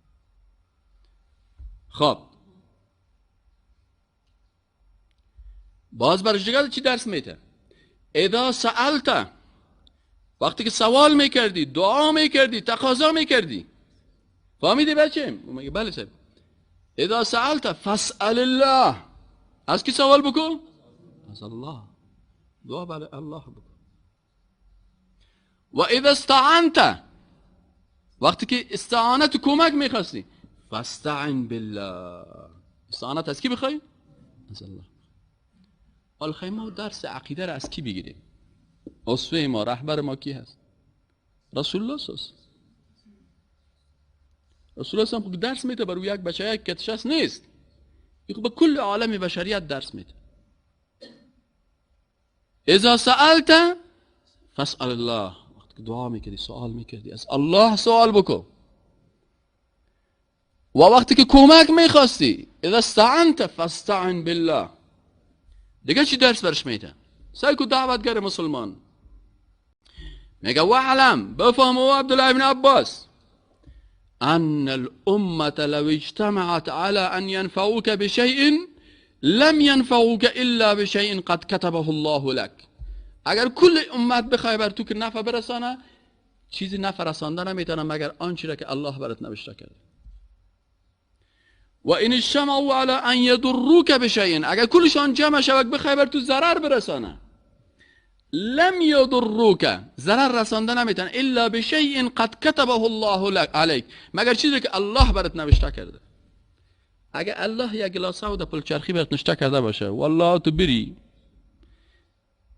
خب باز برش دیگه چی درس میده؟ اذا سألت، وقتی که سوال میکردی، دعا میکردی، تقاضا میکردی، فهمیدی بچه؟ میگه بله صاحب. اذا سألت فاسأل الله، از کی سوال بکن؟ از الله، دعا برای الله بکن. و اذا استعنت، وقتی که استعانت کمک میخواستی، فاستعن بالله، استعانت از کی بخوای؟ از الله. حالا ما درس عقیده را از کی بگیریم؟ اسوه ما، رهبر ما کی هست؟ رسول الله صلی الله علیه و سلم. رسول الله صلی درس میده برای یک بچه یک کتشس نیست، به کل عالم بشریت درس میده. اذا سألت فاسأل الله، وقتی که دعا میکردی، سوال میکردی، از الله سوال بکن. و وقتی که کمک میخواستی، اذا استعنت فاستعن بالله. دیگه چی درس برش میده؟ سعی کو دعوتگر مسلمان میگه واعلم، بفهم او عبدالله ابن عباس، ان الامة لو اجتمعت على ان ينفعوك بشيء لم ينفعوك الا بشيء قد كتبه الله لك. اگر کل امت بخوای بر تو که نفع برسانه، چیزی نفع رسانده نمیتونه مگر آنچه را که الله برات نوشته کرده. و این اجتمعوا على ان يضروك بشيء، اگر کلشان جمع شوک بخوای بر تو ضرر برسانه، لم یضروک، ضرر رسانده نمیتن، الا بشیء قد كتبه الله علیک، مگر چیزی که الله برات نوشته کرده. اگه الله یک گلاس آب در پلچرخی برات نوشته کرده باشه، والله تو بری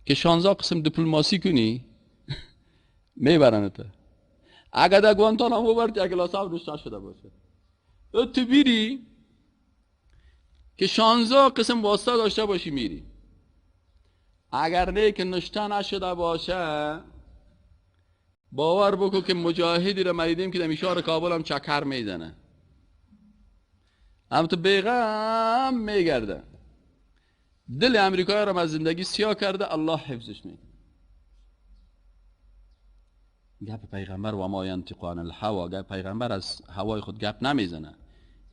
که 16 قسم دیپلماسی کنی میبرنت. اگه در گوانتانامو برات یک گلاس آب نوشته شده باشه، تو بری که 16 قسم واسطه داشته باشی میری. اگر نه که نشته نشده باشه، باور بکن که مجاهدی رو مریدیم که در میشار کابل هم چکر میزنه، هم تو بیغم میگرده، دل امریکایی رو از زندگی سیاه کرده، الله حفظش میکنه. گپ پیغمبر و ما ینطق عن الهوا، گپ پیغمبر از هوای خود گپ نمیزنه،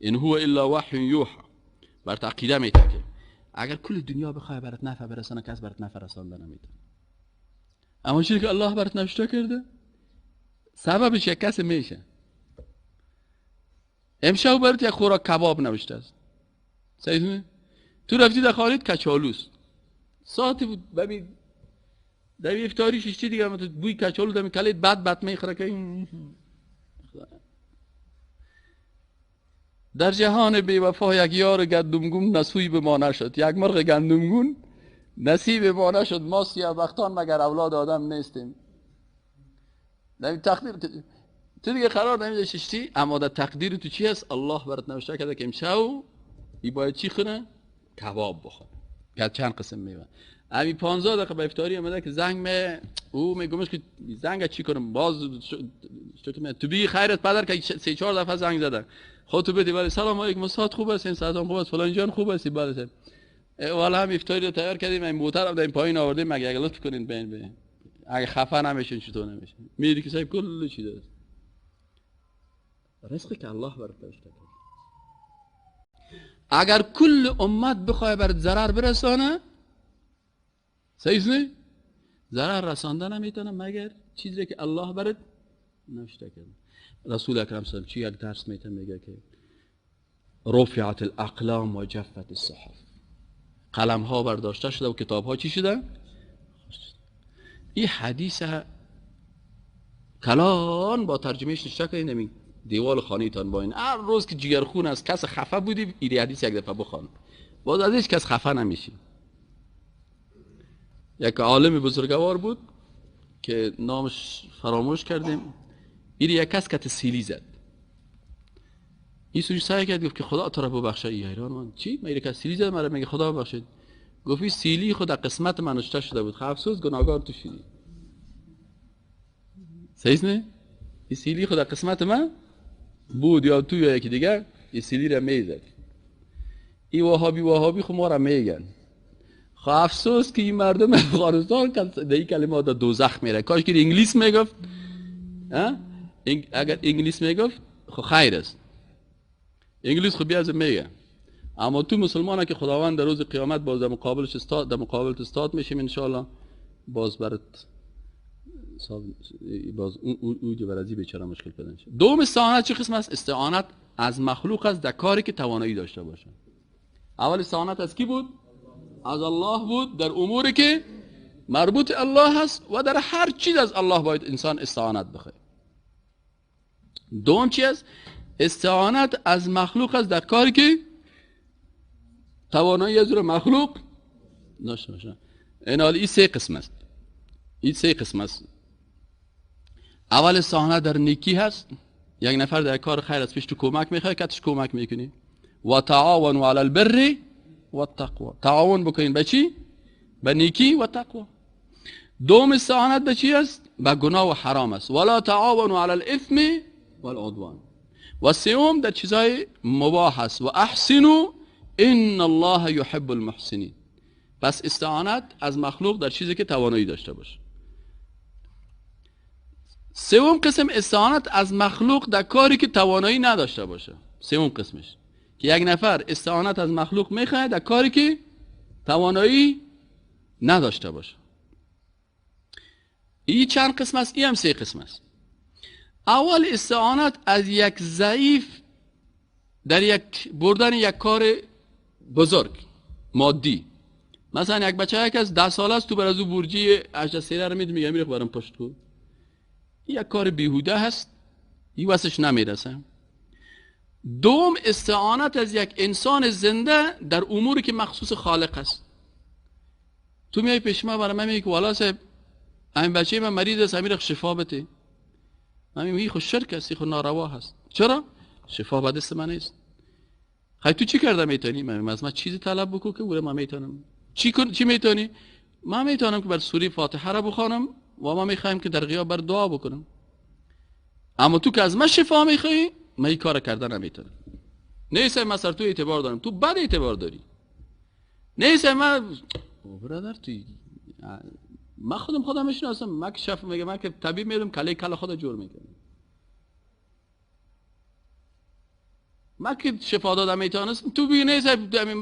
ان هو الا وحی یوحی، برات عقیده میتکه. اگر کل دنیا بخواه برات نفع برسانه، کس برات نفع رسانده نمیتونه. اما چیزی که الله برات نوشته کرده سببش یک کس میشه. امشب برات یک خوراک کباب نوشته است، صحیح؟ تو رفتی در خانه کچالوست، ساعتی بود ببین در افطاری ششتی دیگه، تو بوی کچالو دمی کلیت بد بد میخوره که در جهان بی وفا یک یار گندمگون نصیب ما نشد، یک مرغ گندمگون نصیب ما نشد، ما سیاه بختان مگر اولاد آدم نیستیم. در تقدیر تو دیگه قرار نمیده ششتی، اما در تقدیر تو چی هست؟ الله برات نوشته کرده که امشب ای باید چی خونه؟ کباب بخوره. که چند قسم میوه. امی 15 دقیقه به افطاری آمده که زنگ می او میگمش که زنگ چی کنم باز تو بی خیرت پدر که 3-4 دفعه زنگ زده. خود تو بدی ولی سلام علیکم استاد خوب هستین، سلام خوب است، فلان جان خوب هستی، بله والا هم افطاری رو تیار کردیم، این موتر هم در این پایین آوردیم، مگه اگه لطف کنین بین بین اگه خفه نمیشین چطور نمیشین؟ میری که صاحب کل چی داره رزقی که الله برات نوشته کرد. اگر کل امت بخواه برات ضرر برسانه، صحیح نه؟ ضرر رسانده نمیتونه مگر چیزی که الله برات نوشته کرد. رسول اکرم صلی الله علیه و آله یک درس میته، میگه که رفعت الاقلام و جفت الصحف، قلم ها برداشته شده و کتاب ها چی شده؟ این حدیث کلان با ترجمهش نشته کنید نمی دیوال خانه تان با این هر روز که جگرخون از کس خفه بودی این حدیث یک دفعه بخوان، باز از هیچ کس خفه نمیشی. یک عالم بزرگوار بود که نامش فراموش کردیم، این یک کس کت سیلی زد، این سوی سعی کرد گفت که خدا تو را ببخشه. ای حیران من چی؟ من یک سیلی زد مرا میگه خدا ببخشید. گفت این سیلی خود قسمت من نوشته شده بود، افسوس گناهگار تو شدی. صحیح نه؟ این سیلی خود قسمت من بود یا تو یا یکی دیگه این سیلی را میزد. این وهابی خو ما را میگن. خب افسوس که این مردم افغانستان در این کلمات در دوزخ میره. کاش که انگلیس میگفت، اگر انگلیس میگفت خب خیر است، انگلیس خب بیازم میگه. اما تو مسلمانه که خداوند در روز قیامت باز در مقابلش استاد، در مقابلت استاد میشیم انشالله، باز برات باز او بر از بیچاره مشکل پیدا میشه. دوم استعانت چه قسم است؟ استعانت از مخلوق است در کاری که توانایی داشته باشه. اول استعانت از کی بود؟ از الله بود در اموری که مربوط الله هست و در هر چیز از الله باید انسان استعانت بخواد. دوم چی است؟ استعانت از مخلوق است در کاری که توانایی از مخلوق داشته باشه. این حال این سه قسم است. این سه قسم است. اول استعانت در نیکی هست. یک نفر در کار خیر از پیش تو کمک میخواد، کتش کمک میکنی. و تعاونوا علی البر و التقوا، تعاون بکنین به چی؟ به نیکی و تقوا. دوم استعانت به چی است؟ به گناه و حرام است. ولا تعاونوا علی الاثم والعدوان. و سوم در چیزهای مباح است. و احسنوا ان الله یحب المحسنین. پس استعانت از مخلوق در چیزی که توانایی داشته باشه. سوم قسم استعانت از مخلوق در کاری که توانایی نداشته باشه. سوم قسمش که یک نفر استعانت از مخلوق میخواد در کاری که توانایی نداشته باشه. این چند قسم است؟ این هم سه قسم است. اول استعانت از یک ضعیف در یک بردن یک کار بزرگ مادی. مثلا یک بچه یک از 10 ساله است، تو بر از او برجی 18 سیره رو میدی، میگه میره برام پشت کو. یک کار بیهوده هست، این واسش نمیرسه. دوم، استعانت از یک انسان زنده در اموری که مخصوص خالق است. تو میای پیش ما، برای من میگی که والا صاحب این بچه من مریض است، امیر شفا بده. من میگم خو شرک است، خو ناروا هست. چرا؟ شفا به دست من نیست. خی تو چی کرده میتونی؟ من از من چیزی طلب بکن که من میتونم. چی میتونی؟ من میتونم که بر سوره فاتحه را بخوانم و ما میخوایم که در غیاب بر دعا بکنم. اما تو که از من شفا میخوای، من این کار کرده نمیتونم. نیست من سر تو اعتبار دارم، تو بد اعتبار داری. نیست من برادر تو، من خودم میشناسم. من که شف میگم، من که طبیب میرم کله کله خود جور میکنم. من که شفا دادم میتونستم، تو بگی نیست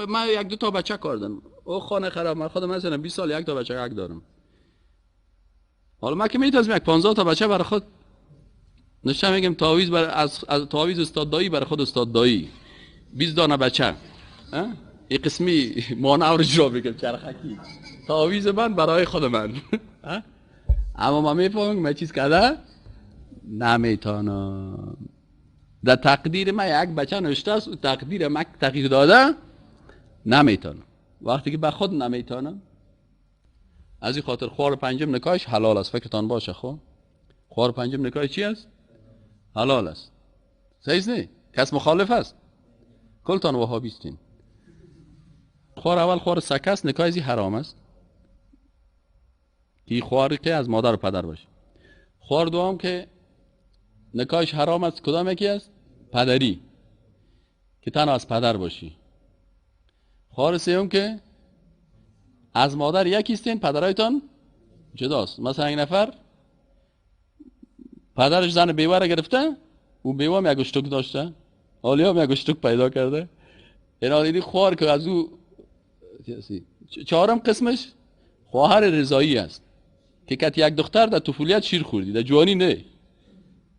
من یک دو تا بچه کار دارم. او خانه خراب، من خودم مثلا 20 سال یک تا بچه یک دارم. حالا من که میتونستم یک 15 تا بچه برای خود نشم، میگم تعویض بر از تعویض استاد دایی برای خود استاد دایی 20 دانه بچه. این قسمی مانع رو جا میکنم چرخکی تعویض من برای خود من. اما من میفهمم من چیز کرده نمیتونم. در تقدیر من یک بچه نوشته است و تقدیر من تغییر داده نمیتونم. وقتی که به خود نمیتونم، از این خاطر خوار پنجم نکاحش حلال است. فکرتان باشه. خب خوار پنجم نکاح چی است؟ حلال است. صحیح نه؟ کس مخالف است؟ کلتان وهابیستین. خوار اول خوار سکه است، نکاح ازی حرام است که خوار که از مادر و پدر باشه. خوار دوم که نکاحش حرام است، کدام یکی است؟ پدری، که تنها از پدر باشی. خوار سوم که از مادر یکیستین، پدرایتان جداست. مثلا یک نفر پدرش زن بیوه را گرفته، او بیوه هم یک اشتک داشته، حالی هم یک اشتک پیدا کرده. اینا دیدی خوار که از او. چهارم قسمش خواهر رضایی است که کت یک دختر در طفولیت شیر خوردی، در جوانی نه.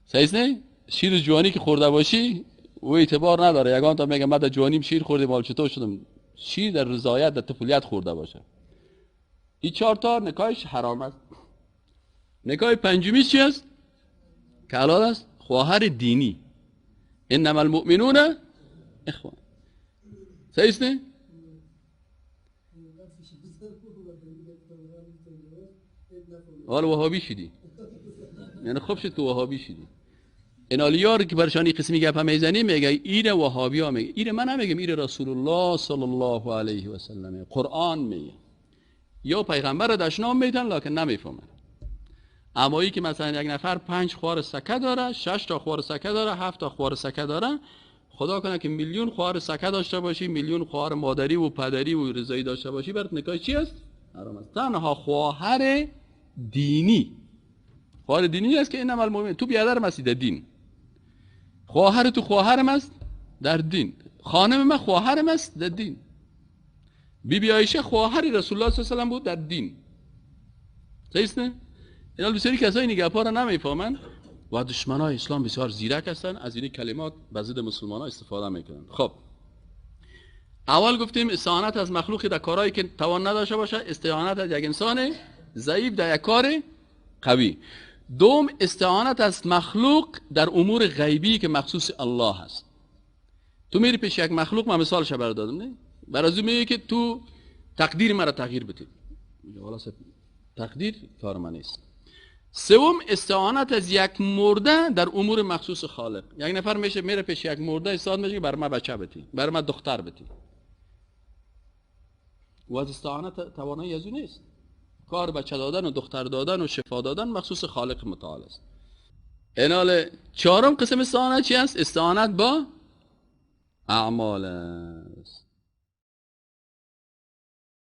صحیح نه؟ شیر جوانی که خورده باشی او اعتبار نداره. یگان تا میگه من در جوانیم شیر خوردیم، حال چطور شدم؟ شیر در رضایت در طفولیت خورده باشه. این چهار تا نکاحش حرام است. نکاح پنجمیش چی است؟ که حلال است، خواهر دینی. انما المؤمنون اخوان. صحیح نه؟ حال وهابی شدی، یعنی خوب شد تو وهابی شدی. این آلیار که برشانی قسمی گپ میزنی میگه ایره وهابی ها میگه، ایره من نمیگم، ایره رسول الله صلی الله علیه و سلم، قرآن میگه یا پیغمبر را دشنام میدن لکن نمیفهمن. اما ای که مثلا یک نفر 5 خوار سکه داره، 6 تا خوار سکه داره، 7 تا خوار سکه داره، خدا کنه که میلیون خوار سکه داشته باشی، میلیون خوار مادری و پدری و رضایی داشته باشی، برات نکاح چی است؟ حرام است. تنها خواهر دینی، خواهر دینی است که اینم المؤمن، تو بیادرم هستی در دین، خواهر تو خواهرم است در دین، خانم من خواهرم است در دین، بی بی عایشه خواهر رسول الله صلی الله علیه و سلم بود در دین. صحیح نه؟ اینا بسیاری کسایی نگپا را نمیفهمن و دشمنای اسلام بسیار زیرک هستن، از این کلمات به ضد مسلمان‌ها استفاده میکنن. خب اول گفتیم استعانت از مخلوقی در کارهایی که توان نداشته باشه، استعانت از یک انسان ضعیف در یک کار قوی. دوم استعانت از مخلوق در امور غیبی که مخصوص الله هست. تو میری پیش یک مخلوق، من مثالش بر دادم نه، برای میگه که تو تقدیر مرا تغییر بده، میگه تقدیر کار من نیست. سوم استعانت از یک مرده در امور مخصوص خالق. یک نفر میشه میره پیش یک مرده استعانت میشه که بر من بچه بتی، بر من دختر بتی، و از استعانت توانایی از او نیست. کار بچه دادن و دختر دادن و شفا دادن مخصوص خالق متعال است. اینال چهارم قسم استعانت چی است؟ استعانت با اعمال است.